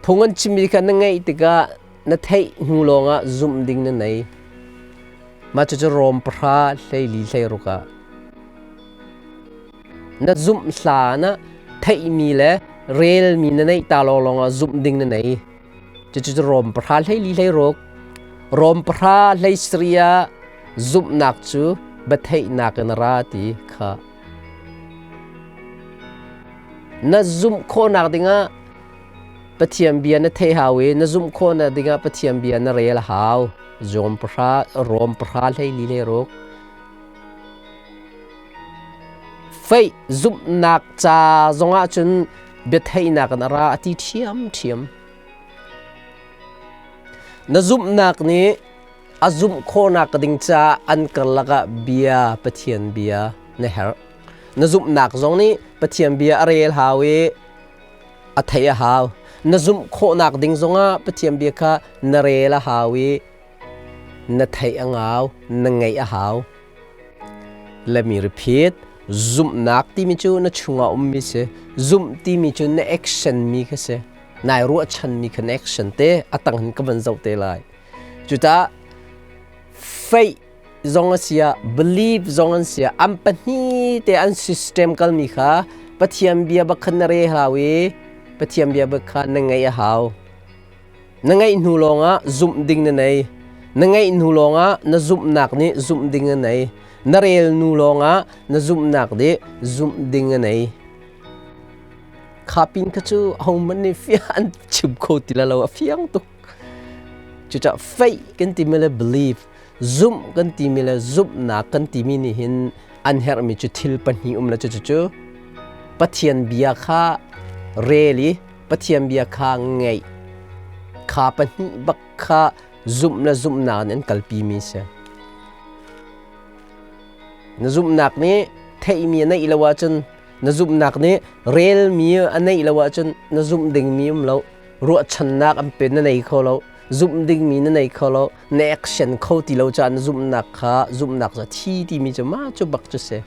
Phung an chimmi kha na ngaih tikah na theih hnu lawngah zumh ding na nei. Mah cucu Rom pahra 14 hleiruk ah na zumh hlan ah theihmi le relmi na neih ta lawnglawng ah zumh ding na nei. Cucu Rom pahra 14 hleiruk. Rom pahra 13 ah zumhnak cu biatheihnak in a ra ti kha na zumh khawhnak dingah Pathian bia na theih hau i na zumh khawhnak dingah Pathian bia na rel a hau. Rom pahra, Rom pahra 14 hleiruk. Faith zumhnak ca zongah cun biatheihnak in a ra a ti ṭhiamṭhiam. Na zumhnak nih a zumh khawhnak ding caah an karlak ah bia Pathian bia na herh. Na zumhnak zong nih Pathian bia a rel hau i a theih a hau. Na zumh khawhnak ding zongah Pathian bia kha na rel a hau i na theih a ngau, na ngeih a hau. Let me repeat. Zumhnak timi cu na chungah ummi si. Zumh timi cu na action mi kha si. Nai ruahchanmi kha na action te a tang hin ka van zoh te lai. Cuta faith zong a si ah belief zong an si ah an pahnih te an system kalmi kha Pathian bia bak khan na re hau i Pathian bia bak kha na ngaih a hau. Na ngaih hnu lawngah zumh ding na nei. Na ngaih hnu lawngah na zumhnak nih zumh ding na nei. Na rel hnu lawngah na zumhnak nih zumh ding na nei. Kha pin kha cu ahohmanh nih fiang an chim kho ti lo a fiang tuk. Cucaah faith kan timi le belief zumh kan timi le zumhnak kan timi nih hin an herhmi cu thil pahnih um le cucu Pathian bia kha rel i Pathian bia kha ngaih kha pahnih bak kha zumh le zumhnak in an kalpi mi si. Na zumhnak nih theihmi a neih lo ahcun, na zumhnak nih relmi a neih lo ahcun na zumh dingmi um lo. Ruahchannak an pe na nei kho lo. Zumh dingmi na nei kho lo. Na action kho ti lo caah na zumhnak kha zumhnak cu a thi timi cu mah cu bak cu si.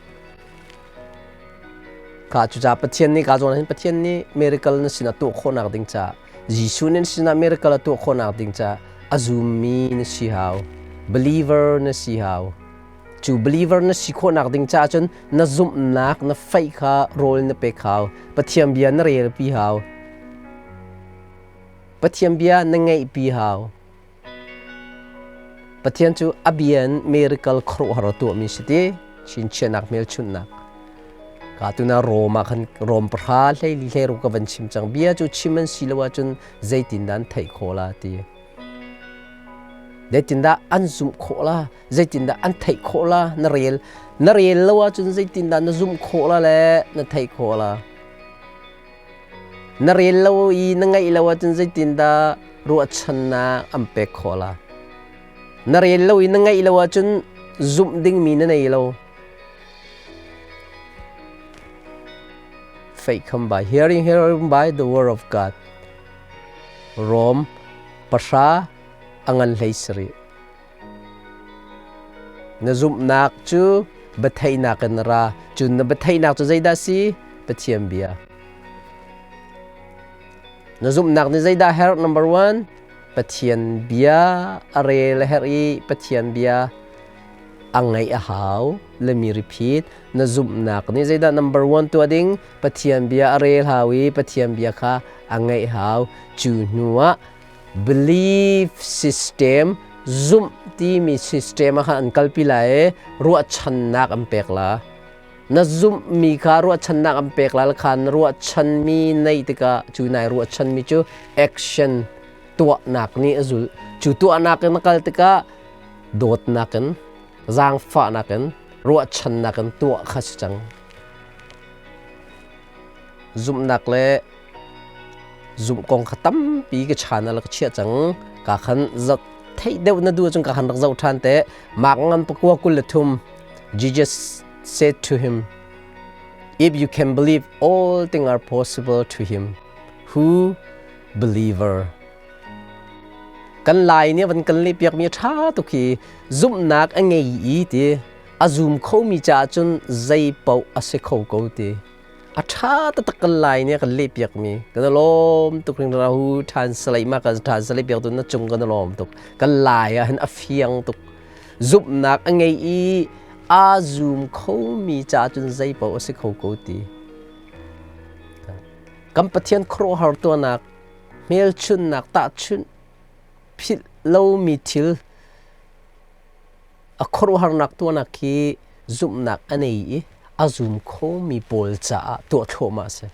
Kha cucaah Pathian nih ka zawn hin Pathian nih miracle na sinah tuah khawhnak ding caah Jesuh nih na sinah miracle a tuah khawhnak ding caah a zummi na si hau. Believer na si hau. Cu believer na si khawhnak ding caah cun na zumhnak na faith kha rawl na pek hau. Pathian bia na relpi hau. Pathian bia na ngaihpi hau. Pathian cu a bia in miracle khuaruahhar a tuahmi si ti chinchiahnak hmelchunhnak. Ka tuna Rom ah khan Rom pahra hleili hleiruk ka van chim cang. Bia cu chim an si lo ahcun zeitindah an theih khawh la ti. Zeitindah an zumh khawh la? Zeitindah an theih khawh la? Na rel na rel lo ahcun zeitindah na zumh khawh la le na theih khawh la? Na rel lo i na ngaih lo ahcun zeitindah ruahchannak an pek khawh la? Na rel lo i na ngaih lo ahcun zumh dingmi na nei lo. Faith come by hearing, hearing by the word of God. Rom pahra a ngan hlei sarih. Na zumhnak cu biatheihnak in ra. Cun na biatheihnak cu zeidah si? Pathian bia. Na zumhnak nih zeidah herh? Number one, Pathian bia a rel a herh i Pathian bia a ngaih a hau. Let me repeat. Na zumhnak nih zeidah number one tuah ding? Pathian bia a rel hau i Pathian bia kha a ngaih hau. Cu hnu ah belief system zumh timi system ah khan an kalpi lai i ruahchannak an pek la. Na zumhmi kha ruahchannak an pek la khan ruahchanmi neih tikah cu nai ruahchanmi cu action tuahnak nih a zulh. Cu tuahnak in na kal tikah dawtnak in zaangfahnak in ruahchannak in tuah kha si cang. Zumhnak le zumh kong kha tampi ka chan ah ka chiah cang. Ka khan theih deuh na duh ahcun ka khan rak zoh ṭhan te. Mark ngan pakua 23 Jesus said to him, If you can believe, all things are possible to him who believer. Kan Lai nih van kan leh piakmi a ṭha tuk hi zumhnak a ngei i ti a zum khomi caah cun zei paoh a si kho ko ti. A ṭha taktak kan Lai nih a kan lehpiakmi kan i lawm tuk hringhran hu ṭhan ma kan ṭhan salai piak tu na cung kan i lawm tuk. Kan Lai ah hin a fiang tuk. Zumhnak a ngei i aa zum khomi caah cun zei paoh a si kho ko ti. Kan Pathian khuaruahhar tuahnak hmelchunhnak tahchunh philh lomi thil a khuaruahharnak tuahnak khi zumhnak a nei i a zum khomi pawl caah tuah thluahmah a si.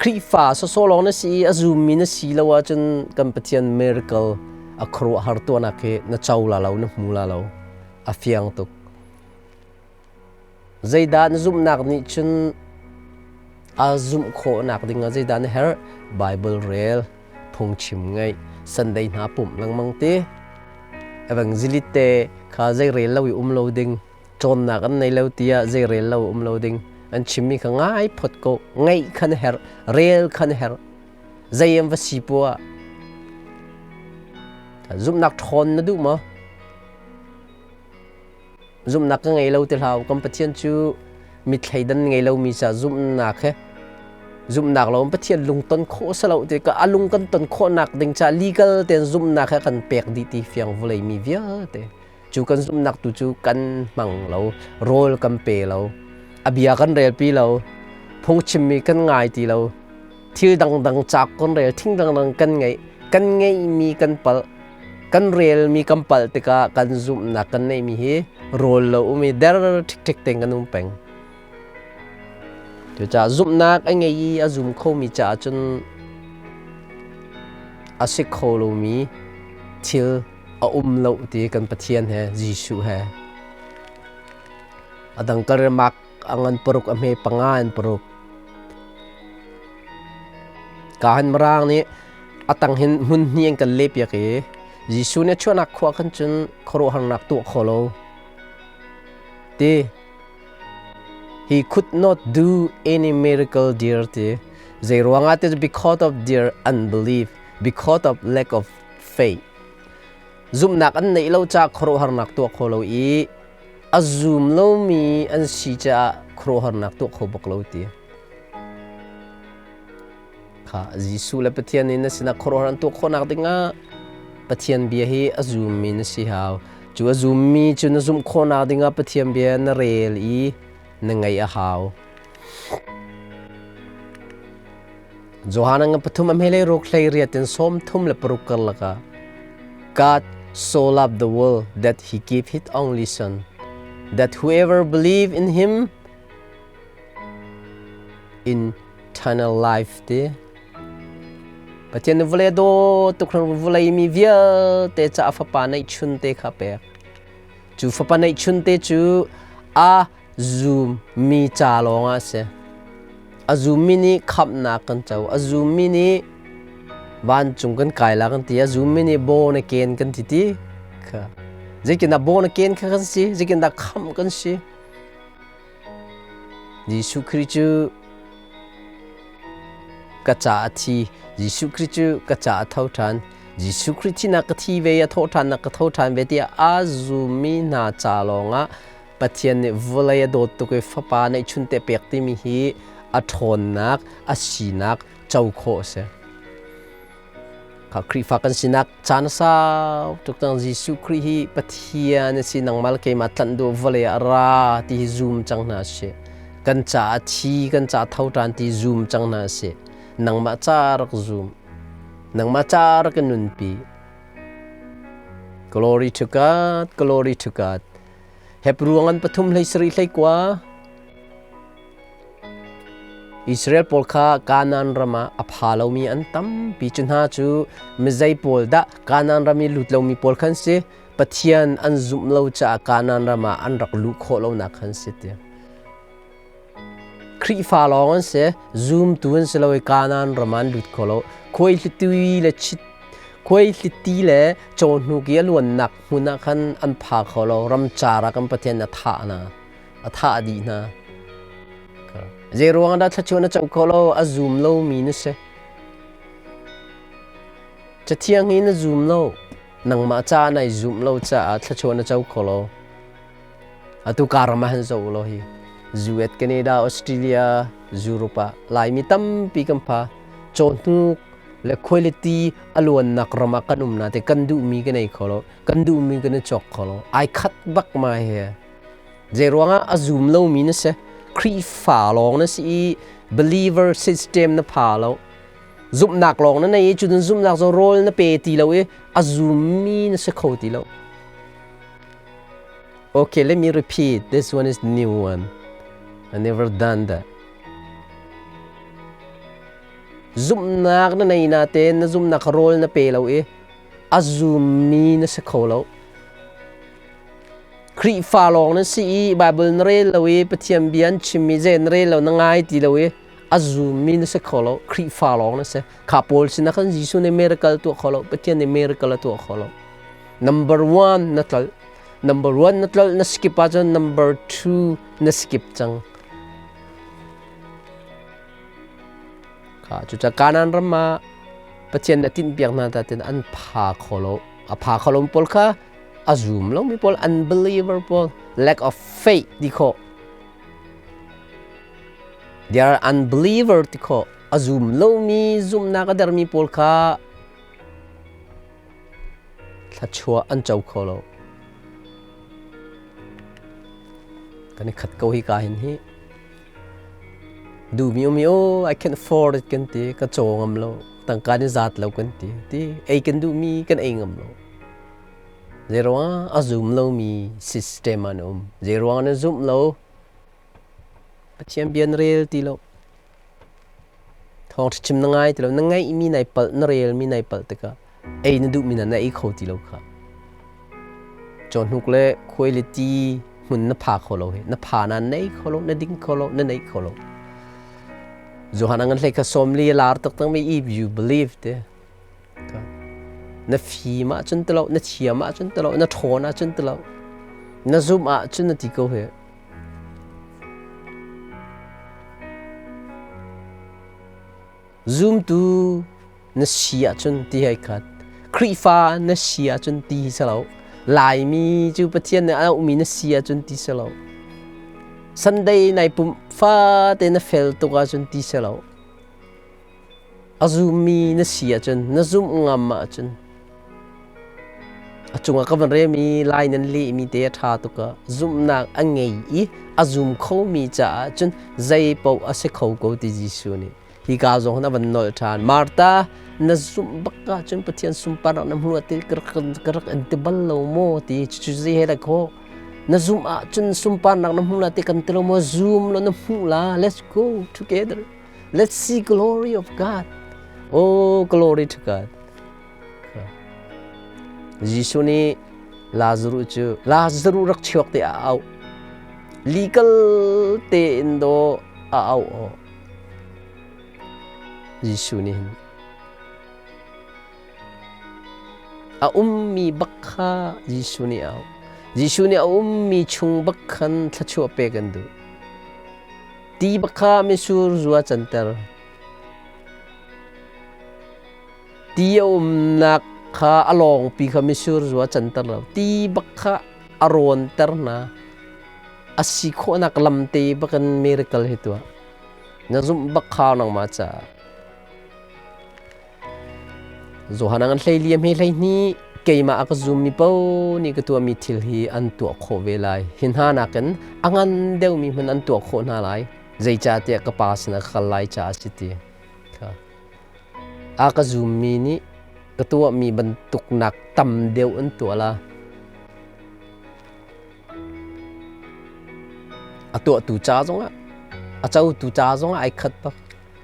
Khrihfa sawsawh lawng na si i a zummi na si lo ahcun kan Pathian miracle a khuaruahhar tuahnak hi na co la lo, na hmu la lo. A fiang tuk. Zeidah na zumhnak nih cun a zumh khawhnak dingah zeidah na herh? Bible rel, phungchim ngaih, Sunday hna pumh lengmang ti. Evangelist te kha zei rel lo i um lo ding, cawnnak an nei lo tiah zei rel lo um lo ding. An chimmi kha ngai phot ko, ngaih kha na herh, rel kha na herh. Zei an va si poah. Zumhnak ṭhawn na duh maw? Zumhnak ka ngei lo ti hlah u. Kan Pathian cu mi thleidan ngei lomi ca zumhnak he zumhnak lo in Pathian lungton khawh si lo ti ka a lung kan ton khawhnak ding ca legal tein zumhnak he kan pek dih ti fiang vawlei mi vialte cu kan zumhnak tu cu kan hmang lo rawl kan pe lo a bia kan relpi lo phungchimmi kan ngai ti lo thil dangdang cak kan rel thing dangdang kan ngeih kan ngeihmi kan palh kan relmi kan palh tikah kan zumhnak kan neihmi hi rawl lo um i der ṭhikṭhik tein kan um peng. Cucaah zumhnak a ngei i a zum khomi caah cun a si kho lomi thil a um lo ti kan Pathian he Jesuh he a dang kal mak a ngan paruk a hme panga in paruk ka han marang nih a tang hin hmun hnih an kan lehpiak i Jesuh nih chuahnak khua khan cun khuaruahharnak tuah kho lo. Ti he could not do any miracle dear ti zei ruangah ti because of their unbelief, because of lack of faith. Zumhnak an neih lo caah khuaruahharnak tuah kho lo i a zum lomi an si caah khuaruahharnak tuah kho bak lo ti. Kha Jesuh le Pathian nih na sinah khuaruahhar an tuah khawhnak dingah Pathian bia hi a zummi na si hau. Cu a zummi cu na zumh khawhnak dingah Pathian bia na rel i na ngaih a hau. Johan nga pathum a hmelei ruk hlei riat in 36 karlak ah God so loved the world that he gave his only son that whoever believe in him in eternal life ti Pathian nih vawlei a dawt tuk hran vawlei mi vialte caah fapa neihchun te kha pek. Cu fapa neihchun te cu a zum mi ca lawng ah a si. A zummi nih khamhnak kan co. A zummi nih vancung kan kai la kan ti. A zummi nih born again kan ti ti. Kha. Zeitindah born again kha kan si? Zeitindah khamh kan si? Jesuh Khrih cu ka ca a thi. Jesuh Khrih cu ka ca a tho ṭhan. Jesuh Khrih thinak ka thi ve i a thawhṭhannak ka tho ṭhan ve tiah aa zummi hna ca lawngah Pathian nih vawlei a dawt tuk i fapa neihchunte pek timi hi a ṭhawnnak, a sinak co khawh a si. Kha Khrihfa kan sinak caan a sau tuk cang. Jesuh Khrih hi Pathian a si, nangmah le keimah tlanh duh vawlei ah ra ti hi zum cang hna sih. Kan caah thi, kan caah tho ṭan ti zum cang hna sih. Nangmah ca rak zum. Nangmah ca rak in nunpi. Glory to God, glory to God. Hebru ngan pathum hlei sarih hlei kua. Israel pawl kha Kanaan ram ah a pha lomi an tampi. Cu hna cu mizei pawl dah Kanaan ram i lut lomi pawl khan si? Pathian an zumh lo caah Kanaan ram ah an rak luh khawh lonak khan si ti. Khrihfa lawng an si, zumtu an si lo i Kanaan ram ah an lut kho lo. Khuaihliti le chit khuaihliti le cawhnuk i a luannak hmun ah khan an pha kho lo. Ramcar ah kan Pathian a thah hna. A thah dih hna. Zei ruang dah thluachuah na co kho lo? A zum lomi na si. Cathiang hi na zum lo. Nangmah ca nai zumh lo caah thluachuah na co kho lo. Atu karam ah han zoh lo hi. US, Canada, Australia, Europe ah Laimi tampi kan pha. Cawhnuk le quality a luannak ram ah kan um na te kan duhmi kan ei kho lo. Kan duhmi kan i cawk kho lo. Ai khat bak ma hi. Zei ruangah a zum lomi na si? Khrihfa lawng na si i believer system na pha lo. Zumhnak lawng na nei i cun zumhnak cu rawl na pe ti lo i a zummi na si kho ti lo. Okay, let me repeat. This one is new one. I never done that. Zumhnak na nei na te na zumhnak rawl na pe lo i a zummi na si kho lo. Khrihfa lawng na si i Baibal na rel lo i Pathian bia an chimmi zei na rel lo na ngai ti lo i a zummi na si kho lo. Khrihfa lawng na si. Kha pawl sinah khan Jesuh nih miracle tuah kho lo. Pathian nih miracle a tuah kho lo. Number one na tlolh. Number one na tlolh na skip ahcun number two na skip cang. Kha cucaah Kanaan ram ah Pathian na tinhpiak hna ta tin an pha kho lo. A pha kho lo pawl kha a zum lomi pawl unbeliever pawl lack of faith ti khawh they are unbeliever ti khawh a zum lomi zumhnak a dermi pawl kha thluachuah an co kho lo kan i khat ko hi ka hin hi duhmi um i oh I can afford it kan ti ka caw ngam lo tangka ni zat lo kan ti ti ei kan duhmi kan ei ngam lo Zeiruangah a zum lomi system an um? Zeiruangah na zumh lo? Pathian bia na rel ti lo. Thawngṭha chim na ngai ti lo. Na ngaihmi nai palh, na relmi nai palh tikah ei na duhmi na na ei kho ti lo kha. Cawhnuk le khuai le ti hmun na pha kho lo hi. Na pha na nei kho lo, na ding kho lo, na nei kho lo. Johan a ngan hlei kha 40 lar taktak mi if you believe te. Na fim ahcun ti lo, na thiam ahcun ti lo, na ṭhawn ahcun ti lo, na zumh ahcun na ti ko hi. Zumtu na si ahcun ti hei khat. Khrihfa na si ahcun ti hi si lo. Laimi cu Pathian nih a auhmi na si ahcun ti si lo. Sunday nai pumh fate na fel tuk ahcun ti si lo. A zummi na si ahcun, na zumh ngam ahcun a cungah ka van rem i lai nan lehmi te a ṭha tuk ah zumhnak a ngei i a zum khomi caah cun zei paoh a si kho ko ti Jesuh nih hika zong hin a van nolh ṭhan. Martha, na zumh bak ahcun Pathian sunparnak na hmuh ti ka rak in ti bal lo maw ti cucu zei he dah khawh na zumh ahcun sunparnak na hmuh la ti kan ti lo maw zum law na hmuh la. Let's go together. Let's see glory of God. Oh, glory to God. Jesuh nih Lazarus cu Lazarus rak chuak te a auh. Legal tein do a auh aw. Jesuh nih hin a ummi bak kha Jesuh nih a auh. Jesuh nih a ummi chung bak khan thluachuah pek an duh. Ti bak kha mitsur zu a canter. Ti a umnak kha a lawngpi kha mitsur zu a canter lo. Ti bak kha a rawnter hna. A si khawhnak lamte bakin miracle hi tuah. Na zumh bak kha nangmah caah. Johan an hlei liam hi 12 keimah a ka zummi paoh nih ka tuahmi thil hi an tuah khawh ve lai. Hi hna nakin a ngan deuhmi hmanh an tuah khawh hna lai. Zeicahtiah ka Pa sinah ka kal lai caah a si ti. Kha. A ka zummi nih ka tuahmi bantuk nak tam deuh an tuah la. A tuahtu ca zongah, a cotu ca zongah ai khat bak.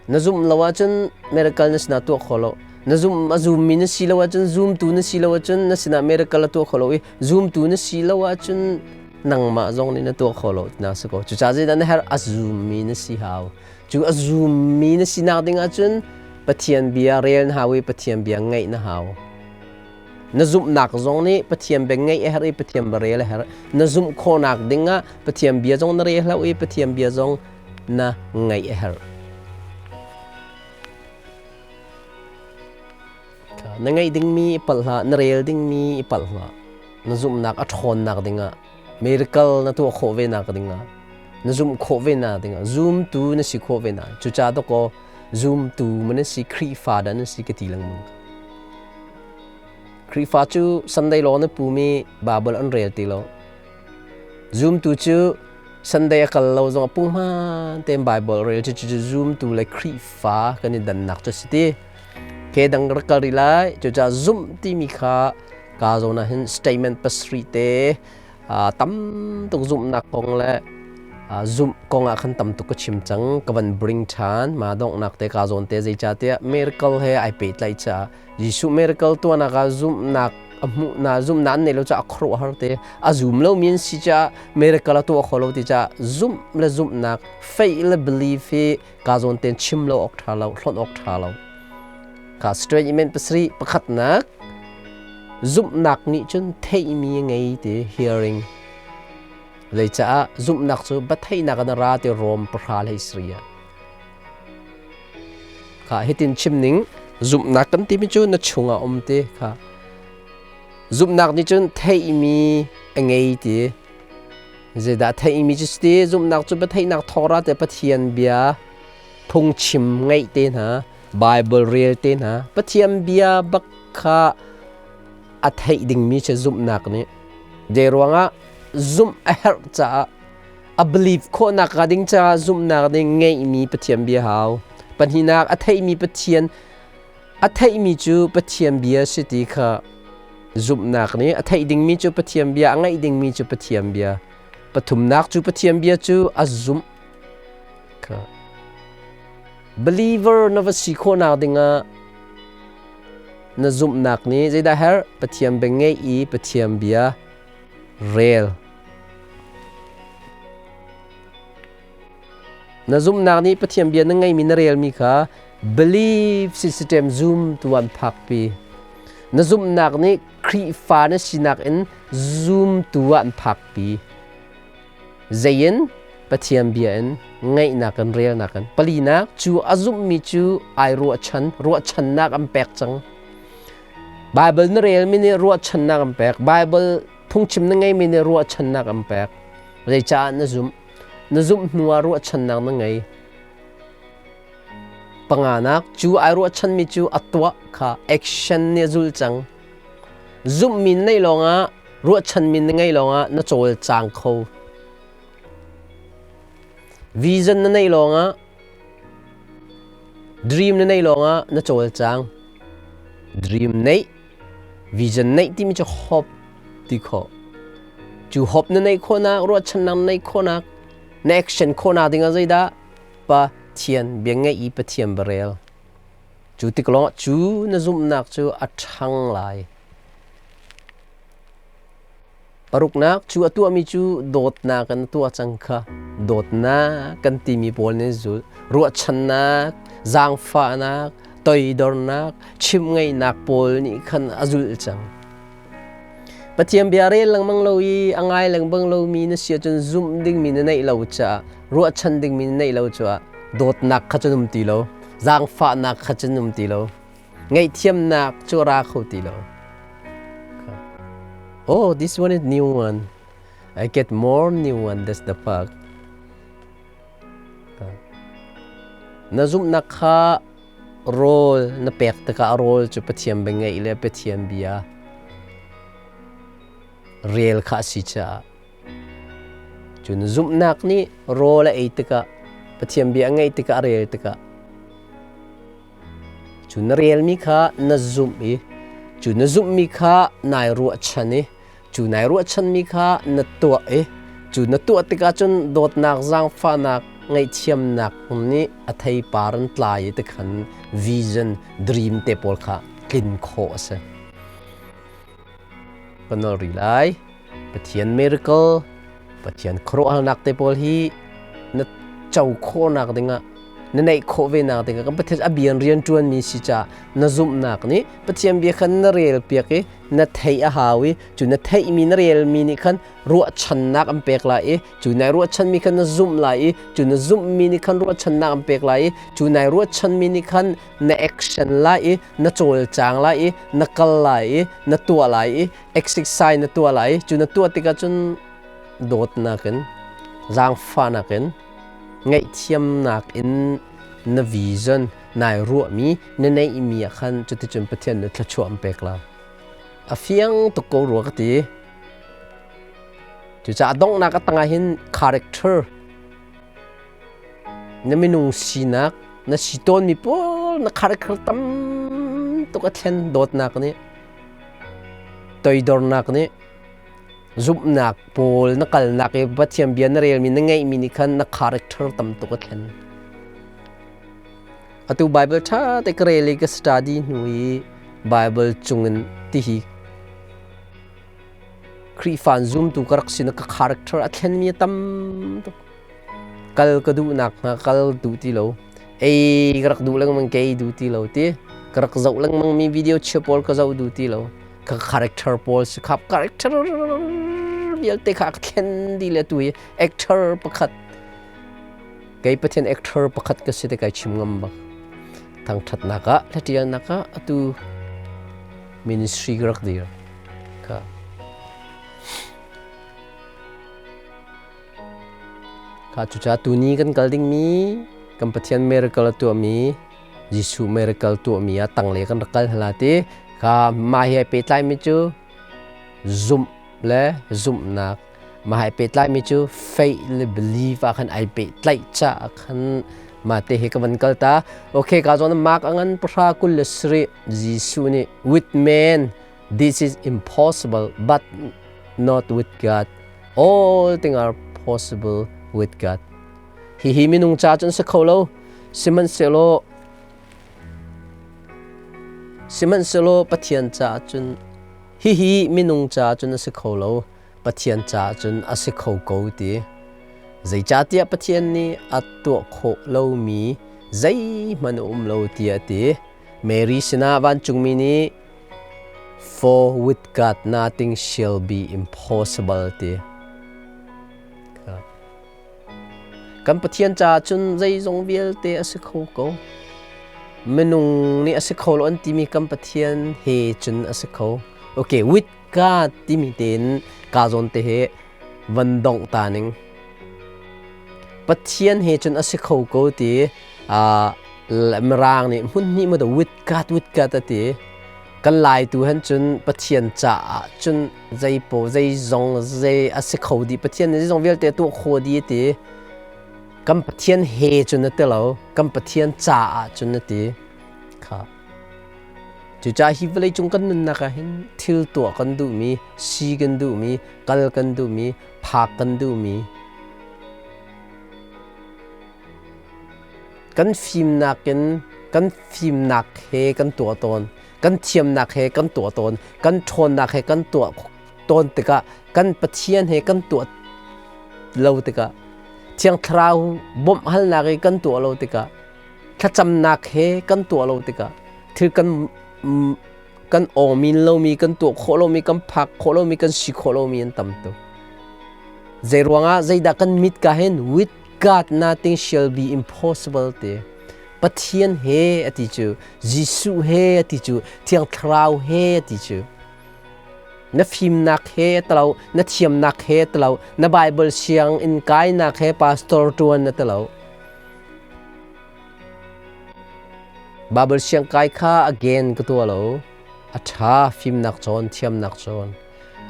Na zumh lo ahcun miracle na sinah tuah kho lo. Na zum a zummi na si lo ahcun, zumtu na si lo ahcun na sinah miracle a tuah kho lo i zumtu na si lo ahcun nangmah zong nih na tuah kho lo na si ko. Cucaah zeidah na herh? A zummi na si hau. Cu a zummi na sinak ding ahcun Pathian bia rel na hau i Pathian bia ngaih na hau. Na zumhnak zong nih Pathian bia ngaih a herh i Pathian bia rel a herh. Na zumh khawhnak ding ah Pathian bia zong na rel hlau i Pathian bia zong na ngaih a herh. Na ngaih dingmi i palh hlah, na rel dingmi i palh hlah. Na zumhnak a ṭhawnnak dingah, miracle na tuah khawh ve nak dingah, na zumh khawh ve nak dingah, zumtu na si khawh ve nak. Cucaah dawkaw zumtu man na si, Khrihfa dah na si ka ti lengmang. Khrihfa cu Sunday law na pumi Bible an rel ti lo. Zumtu cu Sunday a kal lo zong punghman tein Bible rel cu cu zumtu le Khrihfa kan i dannak cu si ti. Ke dang rak kal rih lai. Cucaah zumh timi kha ka zawn ah hin statement pasarih te tam tuk zumhnak kong le zumh kong ah khan tam tuk ka chim cang. Ka van bring ṭhan. Ma donghnak te ka zawn te zeicahtiah miracle he ai pehtlaih caah Jesuh miracle tuahnak ah zumhnak a hmuh na zumhnak an neih lo caah a khuaruahhar te a zum lomi an si caah miracle a tuah kho lo ti caah zumh le zumhnak faith le belief hi ka zawn ten chim lo awk ṭha lo hlonh awk ṭha lo ka statement pasarih. Pakhatnak, zumhnak nih cun theihmi a ngei ti, hearing. Zeicaah zumhnak cu biatheihnak in a ra ti Rom 10 13 ah kha hitin chim ning. Zumhnak kan timi cu na chungah um ti kha zumhnak nih cun theihmi a ngei ti. Zeidah theihmi cu ti? Zumhnak cu biatheihnak thawra te, Pathian bia phungchim ngaih te hna, Bible rel te hna, Pathian bia bak kha a theih dingmi cu zumhnak nih. Zei ruangah zumh a herh caah, a believe khawhnak ka ding caah zumhnak ding ngeihmi Pathian bia hau. Pahnihnak, a theihmi Pathian a theihmi cu Pathian bia si ti kha zumhnak nih a theih dingmi cu Pathian bia, a ngaih dingmi cu Pathian bia. Pathumnak cu Pathian bia cu a zumh kha. Believer na va si khawhnak dingah na zumhnak nih zeidah herh? Pathian bia ngeih i Pathian bia rel. Na zumhnak nih Pathian bia na ngeimi na relmi kha belief system zum tu an phakpi. Na zumhnak nih Khrihfa na sinak in zumtu ah an phakpi. Zei in? Pathian bia in, ngaihnak in, relnak in. Palinak, cu a zumhmi cu ai ruahchan, ruahchannak an pek cang. Bible na relmi nih ruahchannak an pek. Bible phungchim na ngeimi nih ruahchannak an pek. Zeicah na zumh? Na zumh hnu ah ruahchannak na ngei. Panganak, cu ai ruahchanmi cu a tuah kha action nih a zul cang. Zumhmi na neih lawngah, ruahchanmi na ngeih lawngah na cawlcang kho. Vision na neih lawngah, dream na neih lawngah na cawlcang. Dream neih, vision neih timi cu hope ti khawh. Cu hope na neih khawhnak, ruahchannak na neih khawhnak, na action khawhnak dingah zeidah? Pathian bia ngeih i Pathian bia rel. Cu tik lawngah cu na zumhnak cu a ṭhang lai. Paruknak, cu a tuahmi cu dawtnak in a tuah cang kha dawtnak kan timi pawl nih zulh. Ruahchannak, zaangfahnak, toidornak, chimhngaihnak pawl nih khan a zulh cang. Pathian bia rel lengmang lo i a ngai lengmang lomi na si ahcun zumh dingmi na neih lo caah ruahchan dingmi na neih lo caah dawtnak kha cun um ti lo, zaangfahnak kha cun um ti lo, ngaihthiamnak cu a ra kho ti lo. Oh, this one is new one. I get more new one. That's the fact. Na zumhnak kha rawl na pek tikah rawl cu Pathian bia ngaih le Pathian bia rel kha a si caah cun zumhnak nih rawl a ei tikah Pathian bia a ngaih tikah a rel tikah cu na relmi kha na zumh i cu na zumhmi kha nai ruahchan i cu nai ruahchanmi kha na tuah i cu na tuah tikah cun dawtnak zaangfahnak ngaihthiamnak nih a theipar an tlai i tikhan vision dream te pawl kha tlin khawh a si. Ka nol rih lai. Pathian miracle, Pathian khuaruahharnak te pawl hi na co khawhnak dingah na neih khawh ve nak dingah kan Pathian a bian rian ṭuanmi si caah na zumhnak nih Pathian bia khan na rel piak i na theih a hau i cu na theihmi na relmi nih khan ruahchannak an pek lai i cu nai ruahchanmi khan na zumh lai i cu na zumhmi nih khan ruahchannak an pek lai i cu nai ruahchanmi nih khan na action lai i na cawlcang lai i na kal lai i na tuah lai i exercise na tuah lai i cu na tuah tikah cun dawtnak in zaangfahnak in ngaihthiamnak in na vision nai ruahmi na neihmi ah khan cuticun Pathian nih thluachuah an pek lai. A fiang tuk ko rua ka ti. Cucaah donghnak a tangah hin character na minung sinak na si tawnmi pawl na character tam tuk a thlen dawtnak nih toidornak nih zumhnak pawl na kalnak i Pathian bia na relmi na ngeihmi nih khan na character tam tuk a thlen. Atu Bible ṭha te ka rel i ka study hnu i Bible chungin tihi Khrihfa zumtu ka rak si na ka character a thlenmi a tam tuk. Kal ka duhnak hnga kal duh ti lo. Ei ka rak duh lengmang kei duh ti lo ti. Ka rak zoh lengmang mi video chia pawl ka zoh duh ti lo. Ka character pawl si khap character vialte kha ka thlen dih le tu hi actor pakhat kei Pathian actor pakhat ka si te kai chim ngam bak. Thangṭhatnak ah hlatialnak ah atu ministry ka rak dir. Ka Kha cucaah tuni kan kal dingmi kan Pathian miracle a tuahmi Jesuh miracle tuahmi ah tangle kan rak kal hna ti kha mah he pehtlaimi cu zumh le zumhnak mah he pehtlaimi cu faith le belief ah khan ai pehtlaih caah khan mah te he ka van kal ta. Okay, ka zawn mark angan 27 Jesuh nih with man this is impossible but not with God. All things are possible with God. Hihi minung ca cun si kho lo. Sihmanhsehlaw Sihmanhsehlaw Pathian caah cun hihi minung caah cun a si kho lo. Pathian caah cun a si kho ko ti. Zeicahtiah Pathian nih a tuah khawh lomi zeihmanh a um lo tiah a ti. Mary sinah vancungmi nih For with God nothing shall be impossible ti. Kan Pathian caah cun zeizong vialte a si kho ko. Minung nih a si kho lo an timi kan Pathian he cun a si kho. Okay, with God timi tein ka zawn te he van dongh ta ning. Pathian he cun a si kho ko ti Mirang nih hmun hnih mu with God with God a ti. Kan lai tu han cun Pathian caah cun zeipaw zeizong zei a si kho dih Pathian nih zeizong vialte a tuah kho dih a ti. Kan Pathian he cun a ti lo, kan Pathian caah cun a ti. Kha. Cucaah hi vawleicung kan nunnak ah hin thil tuah kan duhmi, si kan duhmi, kal kan duhmi, phak kan duhmi, kan fimnak in kan fimnak he kan tuah tawn, kan thiamnak he kan tuah tawn, kan ṭhawnnak he kan tuah tawn tikah kan Pathian he kan tuah lo tikah Thiang Thlarau bawmh halnak i kan tuah lo tikah thlacamnak he kan tuah lo tikah thil kan kan awmin lomi kan tuah khawh lomi kan phak khawh lomi kan si khawh lomi an tam tuk. Zei ruangah zeidah kan mit ka hin with God nothing shall be impossible ti. Pathian he a ti cu, Jesuh he a ti cu, Thiang Thlarau he a ti cu. Na fimnak he a talo, na thiamnak he a talo, na Bible siang in kainak he pastor tuan na talo. Bible siang kai kha again ka tua lo. A ṭha fimnak cawn, thiamnak cawn.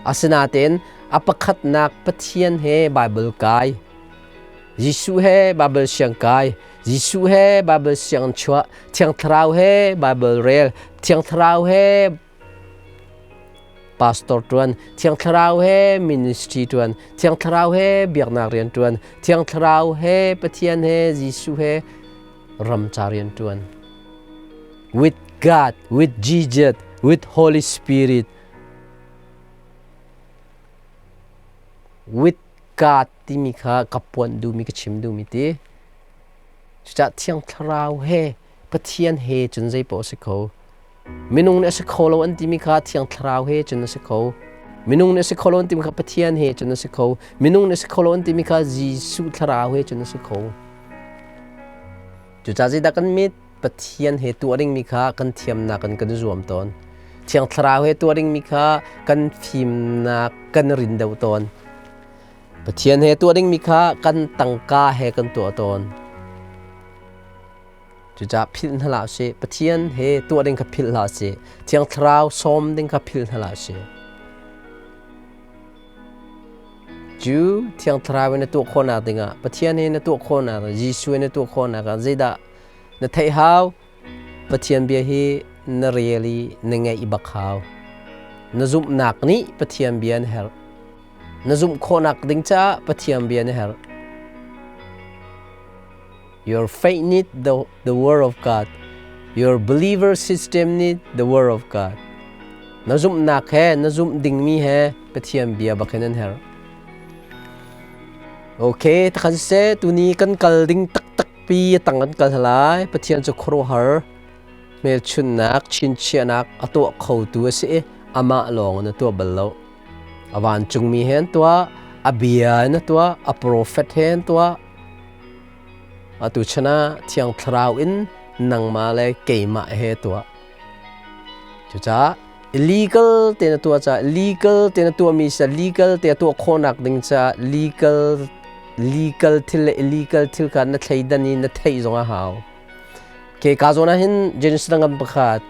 Asinain a pakhatnak Pathian he Bible kai. Jesuh he Bible siang kai, Jesuh he Bible siang chuah, Thiang Thlarau he Bible rel, Thiang Thlarau he pastor ṭuan, Thiang Thlarau he ministry ṭuan, Thiang Thlarau he biaknak rian ṭuan, Thiang Thlarau he Pathian he Jesuh he ramca rian ṭuan. With God, with Jesus, with Holy Spirit, with God timi kha ka puanh duhmi ka chim duhmi ti. Cucaah Thiang Thlarau he Pathian he cun zeipaoh a si kho. Minung nih a si kho lo an timi kha Thiang Thlarau he cun a si kho. Minung nih a si kho lo an timi kha Pathian he cun a si kho. Minung nih a si kho lo an timi kha Jesuh Thlarau he cun a si kho. Cucaah zeidah kan mit? Pathian he tuah dingmi kha kan thiamnak in kan zuam tawn. Thiang Thlarau he tuah dingmi kha kan fimnak kan rin deuh tawn. Pathian he tuah dingmi kha kan tangka he kan tuah tawn. Cucaah philh hna hlah usih. Pathian he tuah ding kha philh hlah usih. Thiang Thlarau sawm ding kha philh hna hlah usih. Cu Thiang Thlarau in na tuah khawhnak dingah Pathian he na tuah khawhnak, Jesuh he na tuah khawhnak ah zeidah na theih hau? Pathian bia hi na rel i na ngaih bak hau. Na zumhnak nih Pathian bia na herh. Na zumh khawhnak ding caah Pathian bia na herh. Your faith need the word of God. Your believer system need the word of God. Na zumhnak he, na zumh dingmi he Pathian bia bak hin an herh. Okay, takhan seh tuni kan kal ding taktak pi tang kan kal lai. Pathian cu khuaruahhar hmelchunhnak, chinchiahnak a tuah khotu a si i amah lawng in a tuah bal lo. A vancungmi he an tuah, a bia in a tuah, a profet he an tuah. Atu chan ah Thiang Thlarau in nangmah le keimah he tuah. Cucaah illegal te na tuah caah legal te na tuahmi sa legal te tuah khawhnak ding caah legal legal thil le illegal thil kha na thleidan i na theih zong a hau. Ke ka zawn ah hin Genesis dang pakhat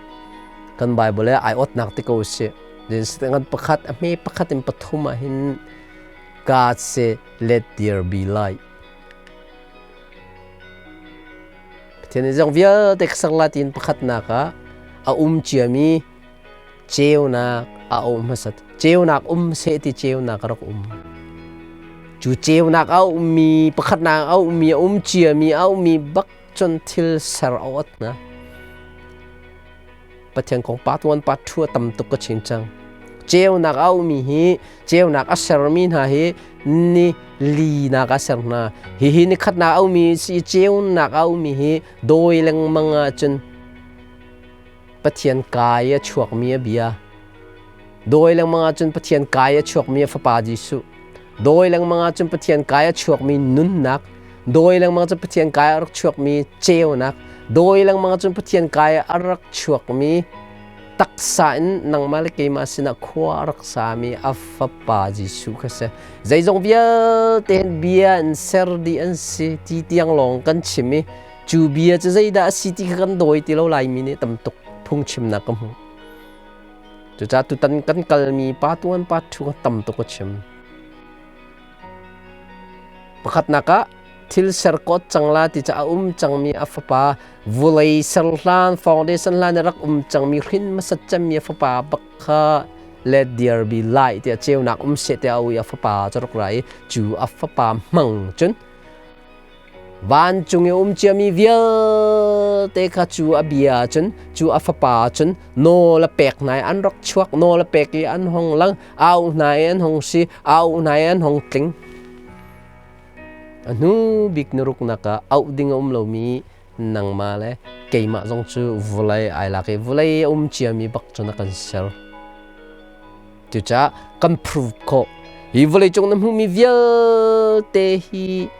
kan Bible le ai otnak te ko si. Genesis dang pakhat a hme pakhat in pathum ah hin God say let there be light. Pathian nih zong vialte ka ser lai tiin pakhatnak ah a um ciami ceunak a um hmasat. Ceunak um seh ti ceunak a rak um. Cu ceunak a ummi pakhatnak a ummi a um ciami a ummi bak cun thil ser a ot na. Pathian kong pa tuan pa thua tam tuk ka chin cang. Ceunak a ummi hi ceunak a sermi hna hi ni li nak a ser hna. Hihi ni khatnak a ummi si ceunak a ummi hi dawi lengmang ahcun Pathian kai a chuakmi a bia. Dawi lengmang ahcun Pathian kai a chuakmi a fapa Jesuh. Dawi lengmang ahcun Pathian kai a chuakmi nunnak. Dawi lengmang ahcun Pathian kai a rak chuakmi ceunak. Dawi lengmang ahcun Pathian kai a rak chuakmi taksa in nangmah le keimah sinah khua a rak sami a fapa Jesuh kha si. Zeizong vialte hin bia in ser dih an si ti tiang lawng kan chim i cu bia cu zeidah a si ti kha kan dawi ti lo. Laimi nih tam tuk phungchimnak ka hmuh. Cucaah tutan kan kalmi pa tuan pa thu tam tuk a chim. Pakhatnak ah thil ser kawt cang la ti ca a um cangmi a fapa, vulei ser hlan, foundation hlan i rak um cangmi, hrin hmasat cemmi a fapa bak kha let there be light tiah, ceunak um seh tiah a ui, a fapa cu rak ra i cu a fapa hmang cun Vancung i um ciami vialte kha cu a bia cun, cu a fapa cun nawl a pek hna i an rak chuak, nawl a pek i an hong lang, au hna i an hong si, au hna i an hong tling. A hnu bik nuruknak ah auh ding a um lomi nangmah le keimah zong cu vawlei ai lak i vawlei a um ciami bak cun a kan ser. Cucaah kan prove khawh. Hi vawleicung na hmuhmi vialte hi,